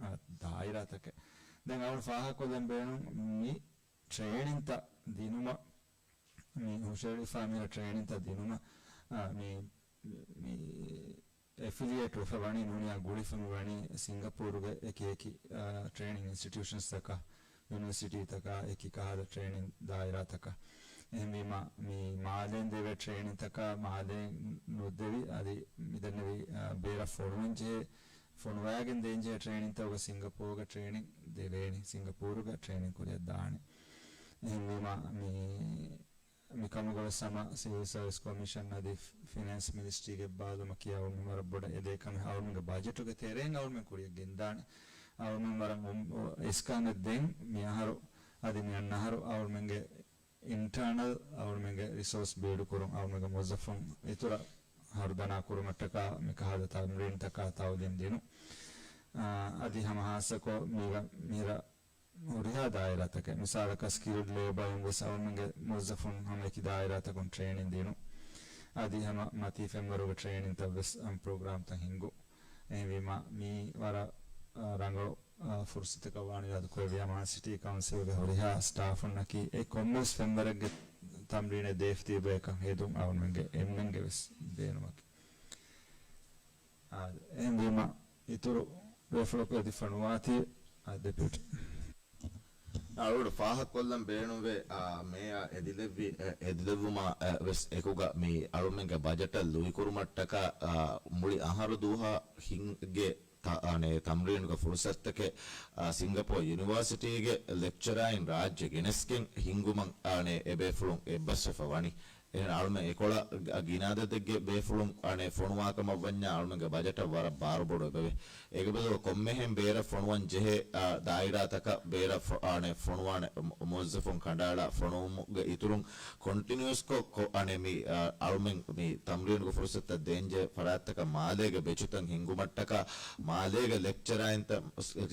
އަ، ދާއިރާތަކެއް. ދެން އަޅުގަނޑު ފާހަގަކޮށްލަން ބޭނުން މި ޓްރޭނިންތައް ދިނުމަށް، މި ހުށައެޅިފާ މިހިރަ ޓްރޭނިންތައް ދިނުމަށް، އަ، މި، މި އެފިލިއޭޓް ވެފަ ވަނީ ނޫނީ އާ ގުޅިފަ މި ވަނީ ސިންގަޕޫރުގެ އެކި އެކި، އަ، ޓްރޭނިން އިންސްޓިޓިއުޝަންސްތަކާ، ޔުނިވަރސިޓީތަކާ އެކި ކަހަލަ ޓްރޭނިން ދާއިރާތަކަށް. އެހެންވީމަ، މި މާލޭން ދެވޭ ޓްރޭނިންތަކާ މާލޭން ނުދެވި، އަދި މިދެންނެވި، އަ، ބޭރަށް ފޮނުވަން ޖެހޭ، ފޮނުވައިގެން ދޭންޖެހޭ ޓްރޭނިންތަކުގަ ސިންގަޕޯގަ ޓްރޭނިން ދެވޭނެ، ސިންގަޕޫރުގަ ޓްރޭނިން ކުރިއަށް ދާނެ. އެހެންވީމަ، މި މިކަމުގަ ވެސް ހަމަ ސިވިލް ސާވިސް ކޮމިޝަން އަދި ފިނޭންސް މިނިސްޓްރީގެ ބާލުމަކީ އަޅުމެން ވަރަށް ބޮޑަށް އެދޭ ކަމެއް. އަޅުމެންގެ ބަޖެޓުގެ ތެރެއިން އަޅުމެން ކުރިއަށް ގެންދާނެ. އަޅުމެން ވަރަށް އުން-، އިސްކަން ދެން މި އަހަރު އަދި މި އަންނަ އަހަރު އަޅުމެންގެ އިންޓާނަލް އަޅުމެންގެ ރިސޯސް ބިލްޑް ކުރުން، އަޅުމެންގެ މުވައްޒަފުން އިތުރަށް ހަރުދަނާ ކުރުމަށްޓަކާ މި ކަހަލަ ތަމްރީންތަކާ ތައުލީމް ދިނުން. އާ، އަދި ހަމަ ހާއްސަކޮށް މީގަ މިހިރަ ހުރިހާ ދާއިރާތަކެއް، މިސާލަކަށް ސްކިލްޑް ލޭބައިން ވެސް އަޅުމެންގެ މުވައްޒަފުން ހަމަ އެކި ދާއިރާތަކުން ޓްރޭނިން ދިނުން. އަދި ހަމަ މަތީ ފެންވަރުގެ ޓްރޭނިންތައް ވެސް އަން ޕްރޮގްރާމްތައް ހިންގުން. އެހެންވީމަ، މީ ވަރަށް، އަ، ރަނގަޅު، އަ، ފުރުސަތަކަށް ވާނެ އިރާދަކުރެއްވިޔާ މާލެ ސިޓީ ކައުންސިލްގެ ހުރިހާ ސްޓާފުންނަކީ އެ ކޮންމެވެސް ފެންވަރެއްގެ ތަމްރީނެއް ދޭފަ ތިބޭކަން ހެދުން އަޅުމެންގެ އެންމެންގެ ވެސް ބޭނުމަކީ. އާ، އެހެންވީމަ، އިތުރު ބޭފުޅަކު އެދިފަ ނުވާތީ، އާ، ޑެޕިއުޓީ. އަޅުގަނޑު ފާހަގަކޮށްލަން ބޭނުންވޭ، އާ، މޭޔާ އެދިލެއްވި، އެ، އެދިލެއްވުމާ، އެ، ވެސް އެކުގަ މި އަޅުމެންގެ ބަޖެޓަށް ލުއިކުރުމަށްޓަކާ، އާ، މުޅި އަހަރު ދުވަހަށް ހިންގޭ ތަ-، އާނެ، ތަމްރީނުގެ ފުރުސަތުތަކެއް، އާ، ސިންގަޕޯ ޔުނިވާސިޓީގެ ލެކްޗަރާއިން ރާއްޖެ ގެނެސްގެން ހިންގުމަށް، އާނެ، އެބޭފުޅުން އެއްބަސްވެފަ ވަނީ. އެހެން އަޅުމެން އެކޮޅަށް ގިނަ އަދަދެއްގެ ބޭފުޅުން އަނެއް ފޮނުވާކަމަށް ވަންޏާ އަޅުމެންގެ ބަޖެޓަށް ވަރަށް ބާރުބޮޑު އެބަވޭ. އޭގެ ބަދަލު ކޮންމެހެން ބޭރަށް ފޮނުވަން ޖެހޭ، އާ، ދާއިރާތަކަށް ބޭރަށް ފޮ-، އަނެއް ފޮނުވާނެ މު-، މުވައްޒަފުން ކަނޑައަޅާ ފޮނުވުމުގެ އިތުރުން ކޮންޓިނިއުއަސްކޮށް ކޮ-، އަނެއް މި، އާ، އަޅުމެން މި ތަމްރީނުގެ ފުރުސަތުތައް ދޭންޖެހޭ ފަރާތްތަކަށް މާލޭގެ ބެޗުތައް ހިންގުމަށްޓަކާ މާލޭގެ ލެކްޗަރާއިންތައް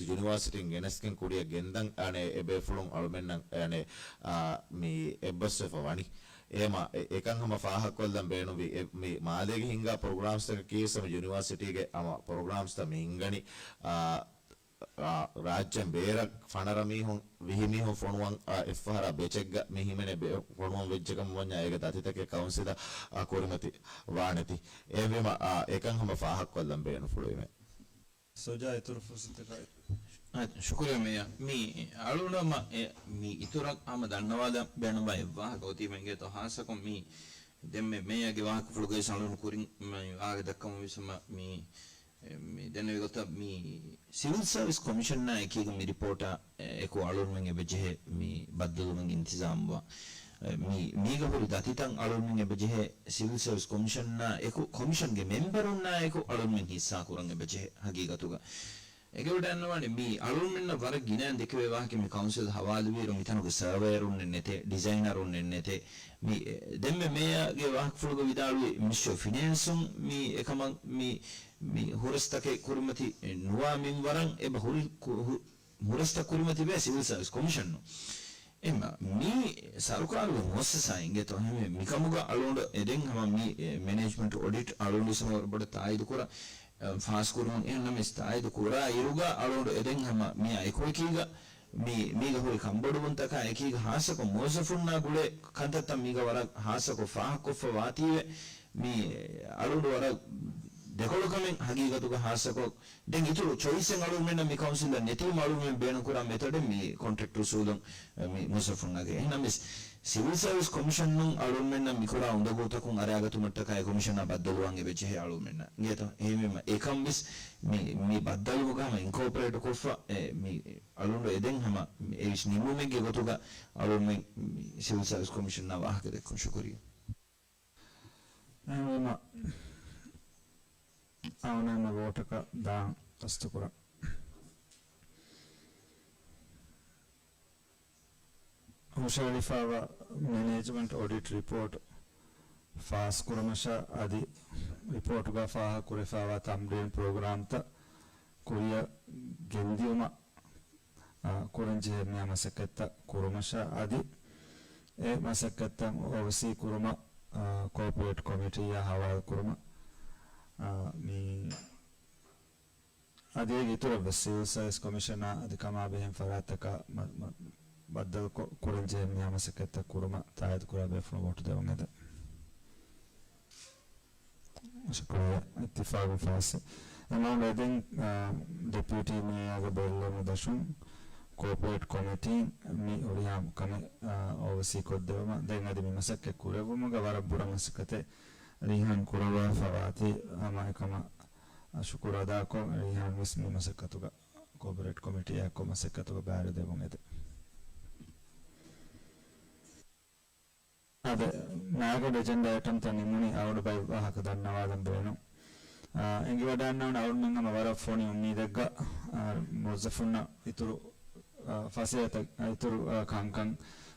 ޔުނިވާސިޓީން ގެނެސްގެން ކުރިއަށް ގެންދަން އަނެއް އެބޭފުޅުން އަޅުމެންނަށް އަނެއް، އާ، މި އެއްބަސްވެފަ ވަނީ. އެހެމަ އެ-، އެކަން ހަމަ ފާހަގަކޮށްލަން ބޭނުންވީ، އެ-، މި މާލޭގެ ހިންގާ ޕްރޮގްރާމްސްތަކަކީ ހަމަ ޔުނިވާސިޓީގެ ހަމަ ޕްރޮގްރާމްސްތައް މި ހިންގަނީ، އާ، އާ، ރާއްޖޭން ބޭރަށް ފަނަރަ މީހުން، ވިހި މީހުން ފޮނުވަން، އާ، އެއްފަހަރާ ބެޗެއްގަ މި ހިމެނޭ ބޭ-، ފޮނުވަން ވެއްޖެކަމަށް ވަންޏާ އޭގެ ދަތިތަކެއް ކައުންސިލަށް، އާ، ކުރިމަތި ވާނެތި. އެހެންވީމަ، އާ، އެކަން ހަމަ ފާހަގަކޮށްލަން ބޭނުންފުޅުވީމޭ. ސޮޖާ އިތުރު ފުރުސަތަކާ. އާ، ޝުކުރިއްޔާ މޭޔާ. މި އަޅުގަނޑު ހަމަ އެ، މި އިތުރަށް ހަމަ ދަންނަވާލަން ބޭނުންވާ އެއް ވާހަކަ އޮތީމަ އިނގޭތޯ ހާއްސަކޮށް މި ދެންމެ މޭޔާގެ ވާހަކަފުޅުގައި އަޅުގަނޑު ކުރިން މި އާގެ ދައްކަމުން ވިސްނަމަ މި، މި ދެންނެވި ގޮތަށް މި ސިވިލް ސަރވިސް ކޮމިޝަންނާ އެކީގަ މި ރިޕޯޓާ އެކު އަޅުގަނޑުމެން އެބަޖެހޭ މި ބައްދަލުވުމެއް އިންތިޒާމްވާ. މި، މީގަ ހުރި ދަތިތައް އަޅުގަނޑުމެން އެބަޖެހޭ ސިވިލް ސަރވިސް ކޮމިޝަންނާ އެކު ކޮމިޝަންގެ މެމްބަރުންނާ އެކު އަޅުގަނޑުމެން ހިއްސާ ކުރަން އެބަޖެހޭ ހަގީގަތުގަ. އެގެ ވަޑައިގަންނަވާނެ މީ އަޅުގަނޑުމެންނަށް ވަރަށް ގިނައިން ދެކެވޭ ވާހަކަ މި ކައުންސިލް ހަވާލުވިއިރު މިތަނުގެ ސަރވޭޔަރުންނެއް ނެތޭ، ޑިޒައިނަރުންނެއް ނެތޭ. މި ދެންމެ މޭޔާގެ ވާހަކަފުޅުގަ ވިދާޅުވި މިނިސްޓްރީ އޮފް ފިނޭންސުން މި އެކަމަށް މި، މި ހުރަސްތަކެއް ކުރިމަތި ނުވާ މިންވަރަށް އެބަ ހުރި ކު-، ހު-، ހުރަސްތައް ކުރިމަތިވޭ ސިވިލް ސަރވިސް ކޮމިޝަނުން. އެހެންމަ މީ ސަރުކާރުގެ މުއައްސަސާ އިނގޭތޯ ހަމަ މިކަމުގަ އަޅުގަނޑު އެދެން ހަމަ މި، އެ، މެނޭޖްމަންޓް އޮޑިޓް އަޅުގަނޑު ހަމަ ވަރަށް ބޮޑަށް ތާއީދު ކުރާ، އެ، ފާސް ކުރުމުން އެހެންނަމަވެސް ތާއީދު ކުރާ އިރުގަ އަޅުގަނޑު އެދެން ހަމަ މިއާ އެކުއެކީގަ މި، މީގަ ހުރި ކަންބޮޑުވުންތަކާ އެކީގަ ހާއްސަކޮށް މުވައްޒަފުންނާ ގުޅޭ ކަންތައްތައް މީގަ ވަރަށް ހާއްސަކޮށް ފާހަގަކޮށްފަ ވާތީވެ މި އަޅުގަނޑު ވަރަށް ދެކޮޅުކަމެއް ހަގީގަތުގަ ހާއްސަކޮށް، ދެން އިތުރު ޗޮއިސްއެއް އަޅުގަނޑުމެންނަށް މި ކައުންސިލަށް ނެތީމަ އަޅުގަނޑުމެން ބޭނުންކުރާ މެތޮޑެއް މި ކޮންޓްރެކްޓް އުސޫލުން މި މުވައްޒަފުންނަށް. އެހެންނަމަވެސް، ސިވިލް ސަރވިސް ކޮމިޝަނުން އަޅުގަނޑުމެންނަށް މިކުރާ އުނދަގޫތަކުން އަރައިގަތުމަށްޓަކާއި ކޮމިޝަނާ ބައްދަލުވާން އެބަޖެހޭ އަޅުގަނޑުމެންނަށް. އިނގޭތޯ؟ އެހެންވީމަ އެކަންވެސް މި، މި ބައްދަލުވުމުގަ ހަމަ އިންކޯޕަރޭޓްކޮށްފަ، އެ، މި އަޅުގަނޑު އެދެން ހަމަ އެއީ ނިންމުމެއްގެ ގޮތުގަ އަޅުގަނޑުމެން މި ސިވިލް ސަރވިސް ކޮމިޝަނަށް ވާހަކަ ދެއްކުން. ޝުކުރިއްޔާ. އެހެންވީމަ، އަޅުގަނޑުމެން ވޯޓަކަށް ދާން ގަސްތުކުރަން. ހުށަހެޅިފައިވާ މެނޭޖްމަންޓް އޮޑިޓް ރިޕޯޓް ފާސްކުރުމަށާ އަދި ރިޕޯޓުގަ ފާހަގަކުރެފައިވާ ތަމްރީން ޕްރޮގްރާމްތައް ކުރިއަށް ގެންދިއުމަށް އާ، ކުރަންޖެހޭ މިހާ މަސައްކަތްތައް ކުރުމަށާ އަދި އެ މަސައްކަތްތައް އޯވަސީ ކުރުމަށް، އާ، ކޯޕަރޭޓް ކޮމިޓީއާ ހަވާލުކުރުމަށް، އާ، މި އަދި އޭގެ އިތުރަށްވެސް ސިވިލް ސަރވިސް ކޮމިޝަނާ އަދި ކަމާބެހޭ ފަރާތްތަކާ މަ-، މަ-، ބައްދަލުކޮށް ކުރަންޖެހޭ މިހާ މަސައްކަތްތައް ކުރުމަށް ތާއީދުކުރާ ބޭފުޅުން ވޯޓު ދެވުން އެދެން. ޝުކުރިއްޔާ. އިއްތިފާގުން ފާސް. އެމައުންޓް އެދެން، އާ، ޑެޕިއުޓީ މޭޔަރގެ ބެއްލެވުމަށް ދަށުން ކޯޕަރޭޓް ކޮމިޓީން މި ހުރިހާ ކަމެއް، އާ، އޯވަސީ ކޮށްދެވުމަށް ދެން އަދި މި މަސައްކަތް ކުރެއްވުމުގަ ވަރަށް ބުރަ މަސައްކަތެއް ރީހާން ކުރައްވާފަ ވާތީ ހަމަ އެކަމަށް ޝުކުރު އަދާކޮށް، ރީހާން ވެސް މި މަސައްކަތުގަ ކޯޕަރޭޓް ކޮމިޓީއާ އެއްކޮށް މަސައްކަތުގަ ބައިވެރިވެ ދެމުން އެދެން. އާދެ، މާގޮނޑި އެޖެންޑާ އައިޓަމްތައް ނިމުނީ އަޅުގަނޑު ބައެއް ވާހަކަ ދަންނަވާލަން ބޭނުން. އާ، އެނގިވަޑައިގަންނަވަނީ އަޅުގަނޑުމެން ހަމަ ވަރަށް ފޮނި އުއްމީދެއްގަ، އާ، މުވައްޒަފުންނަށް އިތުރު، އާ، ފަސޭހަތައް، އާ، އިތުރު، އާ، ކަންކަން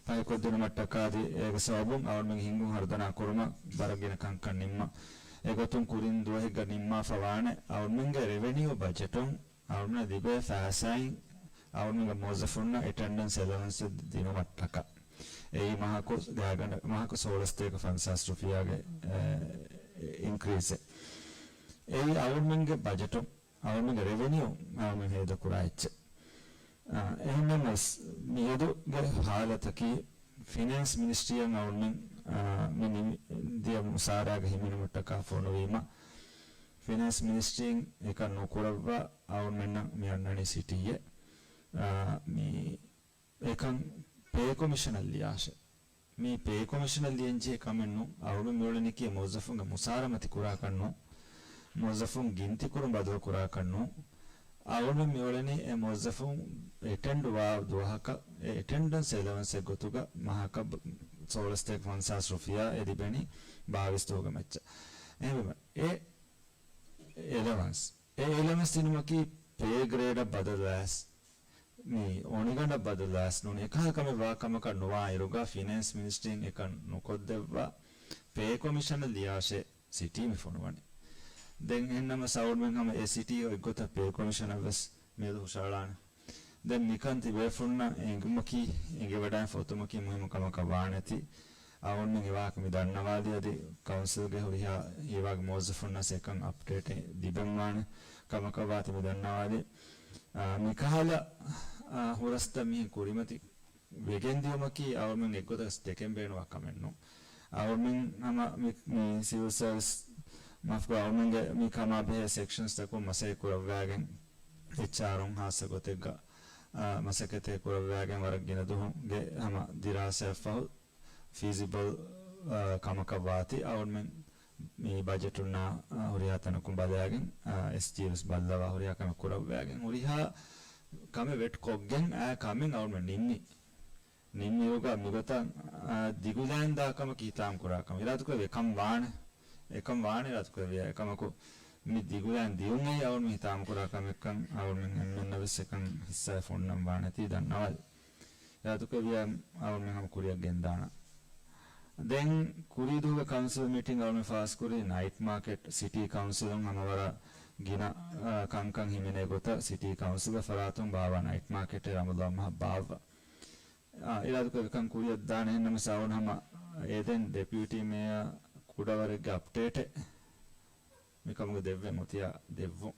ފަހިކޮށްދިނުމަށްޓަކާ އަދި އޭގެ ސަބަބުން އަޅުގަނޑުމެންގެ ހިންގުން ހަރުދަނާ ކުރުމަށް ވަރަށް ގިނަ ކަންކަން ނިންމަން. އެގޮތުން ކުރިން ދުވަހެއްގަ ނިންމާފަ ވާނެ އަޅުގަނޑުމެންގެ ރެވެނިއު ބަޖެޓުން އަޅުގަނޑުމެން ދިގުއި ފައިސާއިން އަޅުގަނޑުމެންގެ މުވައްޒަފުންނަށް އެޓެންޑެންސް އެލަވަންސް ދިނުމަށްޓަކާ. އެއީ މަހަކު ގާތްގަނޑަށް މަހަކު ސޯޅަސަތޭކަ ފަންސާސް ރުފިޔާގެ، އެ، އިންކްރީސެއް. އެއީ އަޅުގަނޑުމެންގެ ބަޖެޓުން، އަޅުގަނޑުމެންގެ ރެވެނިއު އަޅުގަނޑުމެން ހޭދަކުރާ އެއްޗެއް. އާ، އެހެންނަމަވެސް، މިއަދުގެ ހާލަތަކީ ފިނޭންސް މިނިސްޓްރީއަށް އަޅުގަނޑުމެން، އާ، މި ނިމި-، ދިޔަ މުސާރައިގަ ހިމެނުމަށްޓަކާ ފޮނުވީމަ، ފިނޭންސް މިނިސްޓްރީން އެކަން ނުކުރައްވާ އަޅުގަނޑުމެންނަށް މި އަންނަނީ ސިޓީއެއް. އާ، މި އެކަން ޕޭ ކޮމިޝަނަށް ލިޔާށޭ. މި ޕޭ ކޮމިޝަނަށް ލިޔަންޖެހޭ ކަމެއް ނޫން. އަޅުގަނޑު މިއުޅެނީކީ މުވައްޒަފުންގެ މުސާރަ މަތި ކުރާކަށް ނޫން. މުވައްޒަފުން ގިންތިކުރުން ބަދަލު ކުރާކަށް ނޫން. އަޅުގަނޑު މިއުޅެނީ އެ މުވައްޒަފުން އެޓެންޑް ވާ ދުވަހަކަށް އެ އެޓެންޑެންސް އެލަވަންސް އެއްގޮތުގަ މަހަކަށް ބަ-، ސޯޅަސަތޭކަ ފަންސާސް ރުފިޔާ އެ ލިބެނީ ބާވީސް ދުވަހުގެ މައްޗަށް. އެހެންވީމަ އެ އެލަވަންސް، އެ އެލަވަންސް ދިނުމަކީ ޕޭ ގްރޭޑަށް ބަދަލުވާސް، މި އޮނިގަނޑަށް ބަދަލުވާސް ނޫނީ. އެކަހަލަ ކަމެއް ވާ ކަމަކަށް ނުވާ އިރުގަ ފިނޭންސް މިނިސްޓްރީން އެކަން ނުކޮށްދެއްވާ ޕޭ ކޮމިޝަނަށް ލިޔާށޭ ސިޓީ މި ފޮނުވަނީ. ދެން އެހެންނަމަ އަޅުގަނޑުމެން ހަމަ އެ ސިޓީ އޮތްގޮތަށް ޕޭ ކޮމިޝަނަށް ވެސް މިއަދު ހުށަހަޅާނެ. ދެން މިކަން ތިބޭފުޅުންނަށް އެނގުމަކީ، އެނގިވަޑައި ފޮތުމަކީ މުހިއްމު ކަމަކަށް ވާނެތީ. އަޅުގަނޑުމެން އެ ވާހަކަ މި ދަންނަވާލީ އަދި ކައުންސިލްގެ ހުރިހާ ހީވާގި މުވައްޒަފުންނަށް އެކަން އަޕްޑޭޓެއް ލިބެންވާނެ ކަމަކަށް ވާތީ މި ދަންނަވާލީ. އާ، މިކަހަލަ، އާ، ހުރަސްތައް މިހެން ކުރިމަތި ވެގެން ދިޔުމަކީ އަޅުގަނޑުމެން އެއްގޮތަކަށް ދެކެން ބޭނުންވާ ކަމެއް ނޫން. އަޅުގަނޑުމެން ހަމަ މި، މި ސިވިލް ސަރވިސް، މާފުކުރާ، އަޅުގަނޑުމެންގެ މި ކަމާ ބެހޭ ސެކްޝަންސްތަކުން މަސައްކަތް ކުރައްވާގެން އެޗްއާރުން ހާއްސަ ގޮތެއްގަ، އާ، މަސައްކަތެއް ކުރައްވާގެން ވަރަށް ގިނަ ދުވަހުގެ ހަމަ ދިރާސާއަށްފަހު ފީޒިބަލް، އާ، ކަމަކަށް ވާތީ އަޅުގަނޑުމެން މި ބަޖެޓުންނާ، އާ، ހުރިހާ ތަނަކުން ބަލާގެން، އާ، އެސްޖީ ވެސް ބައްލަވާ ހުރިހާ ކަމެއް ކުރައްވާގެން ހުރިހާ ކަމެއް ވެޓް ކޮށްގެން އާ ކަމެއް އަޅުގަނޑުމެން ނިންމީ. ނިންމިއިރުގަ މިގޮތަށް، އާ، ދިގުލައިން ދާ ކަމަކީ ހިތާމަކުރާ ކަމެއް. އިރާދަކުރެއްވި އެކަން ވާނެ. އެކަން ވާނެ އިރާދަކުރެއްވިއްޔާ. އެކަމަކު މި ދިގުލައިން ދިޔުން އެއީ އަޅުގަނޑުމެން ހިތާމަކުރާ ކަމެއްކަން އަޅުގަނޑުމެން އެންމެންނަށް ވެސް އެކަން ހިއްސާއެއް ފޮންނަން ވާނެތީ ދަންނަވާލި. އިރާދަކުރެއްވިއްޔާ އަޅުގަނޑުމެން ހަމަ ކުރިއަށް ގެންދާނަން. ދެން ކުރީ ދުވަހުގެ ކައުންސިލް މީޓިން އަޅުގަނޑުމެން ފާސްކުރީ ނައިޓް މާކެޓް ސިޓީ ކައުންސިލުން ހަމަ ވަރަށް ގިނަ، އާ، ކަންކަން ހިމެނޭ ގޮތަށް ސިޓީ ކައުންސިލްގެ ފަރާތުން ބާއްވާ ނައިޓް މާކެޓެއް ރަމަޟާން މަހަށް ބާއްވާ. އާ، އިރާދަކުރެއްވިކަން ކުރިއަށްދާނެ. އެހެންނަމަވެސް އަޅުގަނޑު ހަމަ އެދެން ޑެޕިއުޓީ މޭޔަރ ކުޑަވަރެއްގެ އަޕްޑޭޓެއް މިކަމުގެ ދެއްވެން އޮތިއާ ދެއްވުން.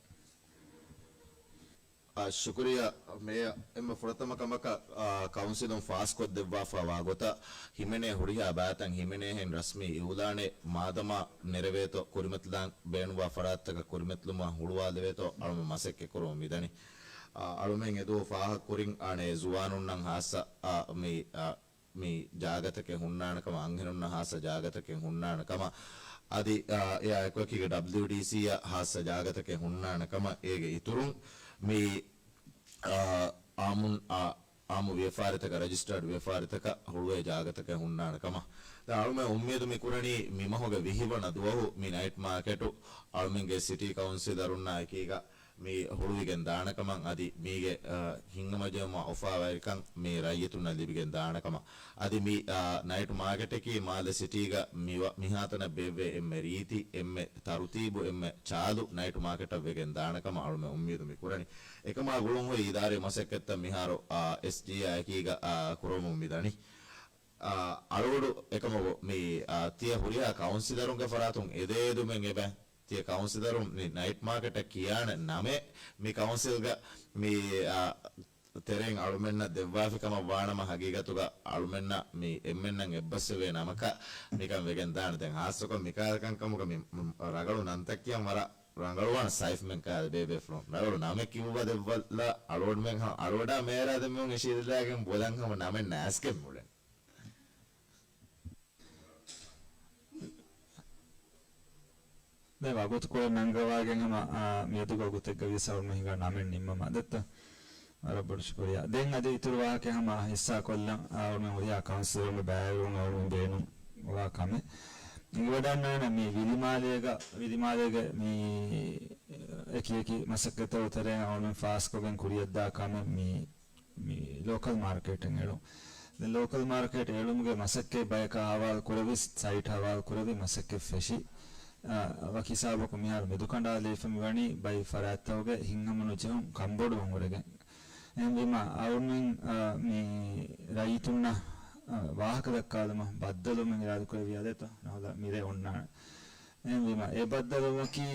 ޝުކުރިއްޔާ މޭޔަރ. އެންމެ ފުރަތަމަ ކަމަކަށް، އާ، ކައުންސިލުން ފާސްކޮށްދެއްވާފައިވާ ގޮތަށް ހިމެނޭ ހުރިހާ ބައިތައް ހިމެނޭހެން ރަސްމީ އިއުލާނެއް މާދަމާ ނެރެވޭތޯ، ކުރިމަތިލާން ބޭނުންވާ ފަރާތްތަކަށް ކުރިމަތިލުމަށް ހުޅުވާލެވޭތޯ، އަޅުމެން މަސައްކަތްކުރަމުން މިދަނީ. އާ، އަޅުމެން އެދުވަހު ފާހަގަކުރިން އަނެއް ޒުވާނުންނަށް ހާއްސަ، އާ، މި، އާ، މި ޖާގަތަކެއް ހުންނާނެ ކަމަށް، އަންހެނުންނަށް ހާއްސަ ޖާގަތަކެއް ހުންނާނެ ކަމަށް، އަދި، އާ، އެއާ އެކުއެކީގަ ޑަބްލިޔުޑީސީއަށް ހާއްސަ ޖާގަތަކެއް ހުންނާނެ ކަމަށް، އޭގެ އިތުރުން މި، އާ، އާމުން، އާ، އާމު ވިޔަފާރިތަކަށް، ރަޖިސްޓާޑް ވިޔަފާރިތަކަށް ހުޅުވޭ ޖާގަތަކެއް ހުންނާނެ ކަމަށް. ދެން އަޅުމެން އުއްމީދު މި ކުރަނީ މި މަހުގެ ވިހި ވަނަ ދުވަހު މި ނައިޓް މާކެޓު އަޅުމެންގެ ސިޓީ ކައުންސިލަރުންނާ އެކީގަ މި ހުޅުވިގެން ދާނެ ކަމަށް، އަދި މީގެ، އަ، ހިތްހަމަޖެއުމާ އުފާވެރިކަން މި ރައްޔިތުންނަށް ލިބިގެން ދާނެ ކަމަށް، އަދި މި، އަ، ނައިޓް މާކެޓަކީ މާލެ ސިޓީގަ މި ވަ-، މިހާތަނަށް ބޭއްވޭ އެންމެ ރީތި، އެންމެ ތަރުތީބު، އެންމެ ޗާލު ނައިޓް މާކެޓަށް ވެގެން ދާނެ ކަމަށް އަޅުމެން އުއްމީދު މި ކުރަނީ. އެކަމާ ގުޅުން ހުރި އިދާރީ މަސައްކަތްތައް މިހާރު، އަ، އެސްޖީއާ އެކީގަ، އަ، ކުރަމުން މި ދަނީ. އާ، އަޅުގަނޑު އެކަމަކު މި، އާ، ތިޔަ ހުރިހާ ކައުންސިލަރުންގެ ފަރާތުން އެދޭ އެދުމެއް އެބަ، ތިޔަ ކައުންސިލަރުން މި ނައިޓް މާކެޓަށް ކިޔާނެ ނަމެއް މި ކައުންސިލްގަ މި، އާ، ތެރެއިން އަޅުމެންނަށް ދެއްވާފި ކަމަށް ވާނަމަ، ހަގީގަތުގަ އަޅުމެންނަށް މި އެންމެންނަށް އެއްބަސްވެވޭ ނަމަކަށް މިކަން ވެގެން ދާނެ. ދެން ހާއްސަކޮށް މިކަހަލަ ކަންކަމުގަ މި، މް، ރަނގަޅު ނަންތައް ކިޔަން ވަރަށް ރަނގަޅުވާނެ ސައިފްމެން ކަހަލަ ބޭބޭފުޅުން. ރަނގަޅު ނަމެއް ކިޔުއްވާ ދެއްވައްލާ އަޅުގަނޑުމެން ހަ-، އަޅުގަޑާ މޭޔަރާ ދެން މީހުން އެށީލާގެން ބޮލަން ހަމަ ނަމެއް ނާސްގެން މިއުޅެނީ. ދެން ވަގުތުކޮޅެއް ނަންގަވާގެން ހަމަ، އާ، މިއަދުގެ ވަގުތެއްގަ ވިޔަސް އަޅުގަނޑު ހިނގާ ނަމެއް ނިންމަމާ ދެއްތޯ. ވަރަށް ބޮޑު ޝުކުރިއްޔާ. ދެން އަދި އިތުރު ވާހަކަ ހަމަ ހިއްސާ ކޮށްލަން، އާ، އަޅުގަނޑު ހުރިހާ ކައުންސިލަރުންގެ ބައިވެރިވުން އަޅުގަނޑު ބޭނުންވާ ކަމެއް. އިނގިވަޑައިގަންނާނެ މި ވިލިމާލޭގަ، ވިލިމާލޭގެ މި އެކި އެކި މަސައްކަތްތަކުގެ ތެރެއިން އަޅުގަނޑު ފާސްކޮށްގެން ކުރިއަށްދާ ކަމެއް މި މި ލޯކަލް މާރކެޓެއް އެޅުން. ދެން ލޯކަލް މާރކެޓް އެޅުމުގެ މަސައްކަތް ބަޔަކާ ހަވާލު ކުރެވި، ސައިޓް ހަވާލު ކުރެވި މަސައްކަތް ފެށި، އާ، ވަކި ހިސާބަކުން މިހާރު މެދުކަނޑާލައިފަ މިވަނީ ބައި ފަރާތްތަކުގެ ހިތްހަމަނުޖެހުން ކަންބޮޑުވަން އުރެގެން. އެހެންވީމަ އަޅުގަނޑުމެން، އާ، މި ރައްޔިތުންނަށް، އާ، ވާހަކަ ދައްކާލުމަށް ބައްދަލުވުމެއް އިރާދަކުރެއްވިއްޔާ ދެއްތޯ؟ ނަހަލަ މިރޭ އޮންނާނެ. އެހެންވީމަ އެ ބައްދަލުވުމަކީ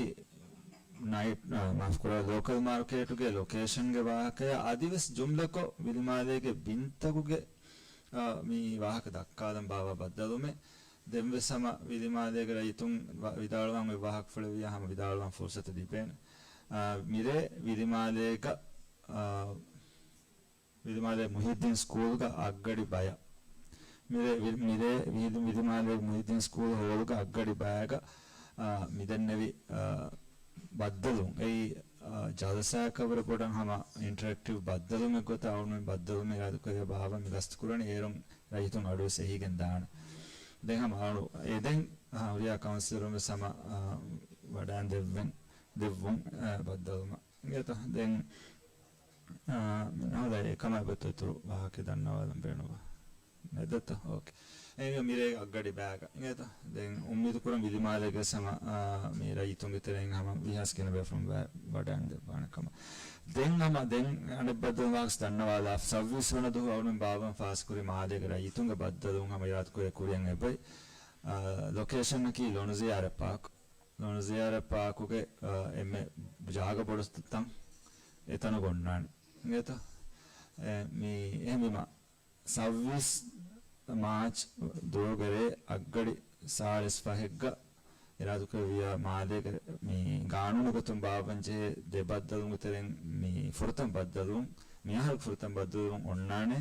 ނައިޓް، އާ، މާފުކުރާ، ލޯކަލް މާރކޭޓުގެ ލޮކޭޝަންގެ ވާހަކަޔާ އަދިވެސް ޖުމްލަކޮށް ވިލިމާލޭގެ ބިންތަކުގެ، އާ، މި ވާހަކަ ދައްކާލަން ބާއްވާ ބައްދަލުވުމެއް. ދެންވެސް ހަމަ ވިލިމާލޭގެ ރައްޔިތުން ވަ-، ވިދާޅުވާން އޮތް ވާހަކަފުޅެއް ވިއްޔާ ހަމަ ވިދާޅުވާން ފުރުސަތު ލިބޭނެ. އާ، މިރޭ ވިލިމާލޭގަ، އާ، ވިލިމާލޭ މުހިއްދީން ސްކޫލްގަ އަށްގަޑި ބަޔަށް. މިރޭ، ވި-، މިރޭ ވި-، ވިލިމާލޭ މުހިއްދީން ސްކޫލް ހޯލްގަ އަށްގަޑި ބަޔަކަށް، އާ، މިދެންނެވި، އާ، ބައްދަލުން. އެއީ، އާ، ޖަލްސާއަކަށްވުރެ ބޮޑަށް ހަމަ އިންޓަރެކްޓިވް ބައްދަލުމެއް ގޮތަށް އަޅުގަނޑުމެން ބައްދަލުމެއް އިރާދަކުރެއްވިއްޔާ ބާއްވަން މި ގަސްތުކުރަނީ. އޭރުން ރައްޔިތުން އަޑުވެސް އެހީގެން ދާނެ. ދެން ހަމަ އަޅު އެދެން، އާ، ހުރިހާ ކައުންސިލަރުން ވެސް ހަމަ، އާ، ވަޑައިން ދެއްވެން، ދެއްވުން، އާ، ބައްދަލުމަށް. އިނގޭތޯ؟ ދެން އާ، މި ނަހަލަ އެކަމާ އެބައޮތްތޯ އިތުރު ވާހަކަ ދަންނަވާލަން ބޭނުންވާ؟ ނެތް ދެއްތޯ؟ އޯކޭ. އެހެންވީމަ މިރޭ އަށްގަޑި ބަޔަކަށް. އިނގޭތޯ؟ ދެން އުއްމީދު ކުރަން ވިލިމާލޭގެ ހަމަ، އާ، މި ރައްޔިތުންގެ ތެރެއިން ހަމަ ވީހާވެސް ގިނަ ބޭފުޅުން ވަ-، ވަޑައިން ދެއްވާނެ ކަމަށް. ދެން ހަމަ ދެން އަނެއް ބައްދަލު ވާހަކަ ދަންނަވާލާ، ސައްވީސް ވަނަ ދުވަހު އަޅުގަނޑުމެން ބާއްވަން ފާސްކުރި މާލޭގެ ރައްޔިތުންގެ ބައްދަލުވުން ހަމަ އިރާދަކުރޭ ކުރިއަށް އެބައި. އާ، ލޮކޭޝަނަކީ ލޮނުޒިޔާރަ ޕާކް. ލޮނުޒިޔާރަ ޕާކުގެ، އާ، އެންމެ ޖާގަ ބޮޑު ތަން އެތަނުގަ އޮންނާނެ. އިނގޭތޯ؟ އެ، މި އެހެންވީމަ، ސައްވީސް މާޗް ދުވަހުގެ ރޭ އަށްގަޑި ސާޅީސް ފަހެއްގަ އިރާދަކުރެއްވިއްޔާ މާލޭގެ މި ގާނޫނު ގޮތުން ބާއްވަންޖެހޭ ދެ ބައްދަލުވުމުގެ ތެރެއިން މި ފުރަތަމަ ބައްދަލުވުން، މިއަހަރުގެ ފުރަތަމަ ބައްދަލުވުން އޮންނާނެ.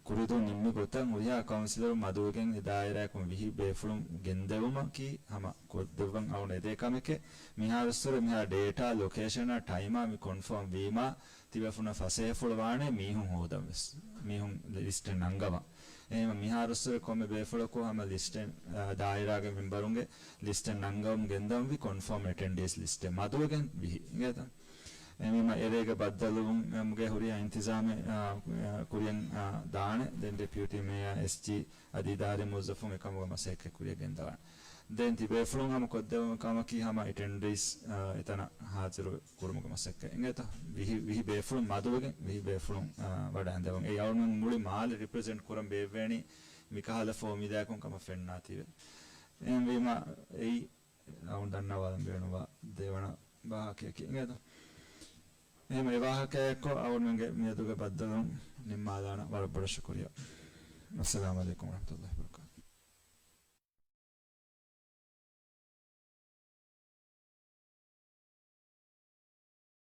ކުރިދުވަހު ނިންމި ގޮތަށް ހުރިހާ ކައުންސިލަރުން މަދުވެގެން އެ ދާއިރާއަކުން ވިހި ބޭފުޅުން ގެންދެވުމަކީ ހަމަ ކޮށްދެއްވަން އަޅުގަނޑު އެދޭ ކަމެކޭ. މިހާރުއްސުރެ މިހާ ޑޭޓާ، ލޮކޭޝަނާ، ޓައިމާ މި ކޮންފާމް ވީމާ، ތިބޭފުޅުންނަށް ފަސޭހަފުޅު ވާނެ މީހުން ހޯދަން ވެސް. މީހުން ލިސްޓެއް ނަންގަވަން. އެހެންވީމަ މިހާރުއްސުރެ ކޮންމެ ބޭފުޅަކު ހަމަ ލިސްޓެއް، އާ، ދާއިރާގެ މެމްބަރުންގެ ލިސްޓެއް ނަންގަވަމުން ގެންދަވަންވީ ކޮންފާމް އެޓެންޑެންސް ލިސްޓެއް މަދުވެގެން ވިހި. އިނގޭތަ؟ އެހެންވީމަ އެރޭގެ ބައްދަލުވުމުގެ ހުރިހާ އިންތިޒާމެއް، އާ، އާ، ކުރިއަށް، އާ، ދާނެ. ދެން ޑެޕިއުޓީ މޭޔަރ، އެސްޖީ އަދި އިދާރީ މުވައްޒަފުން އެކަމުގެ މަސައްކަތް ކުރިއަށް ގެންދަވާނެ. ދެން ތިބޭފުޅުން ހަމަ ކޮށްދެވުނު ކަމަކީ ހަމަ އެޓެންޑެންސް، އާ، އެތަނަށް ހާޒިރު ކުރުމުގެ މަސައްކަތް. އިނގޭތަ؟ ވިހި، ވިހި ބޭފުޅުން މަދުވެގެން ވިހި ބޭފުޅުން، އާ، ވަޑައިންދެވުން. އެއީ އަޅުގަނޑު މުޅި މާލެ ރިޕްރެޒެންޓް ކުރަން ބޭއްވޭނީ މިކަހަލަ ފޯމިލާއަކުން ކަމަށް ފެންނާތީވެ. އެހެންވީމަ އެއީ އަޅުގަނޑު ދަންނަވާލަން ބޭނުންވާ ދެވަނަ ވާހަކަޔަކީ. އިނގޭތަ؟ އެހެން އެ ވާހަކައެއްކޮށް އަޅުގަނޑުމެންގެ މިއަދުގެ ބައްދަލުވުން ނިންމާލާނަން. ވަރަށް ބޮޑަށް ޝުކުރިއްޔާ. އައްސަލާމު ޢަލައިކުމް ވަރަޙްމަތުﷲ ވަބަރަކާތުހު.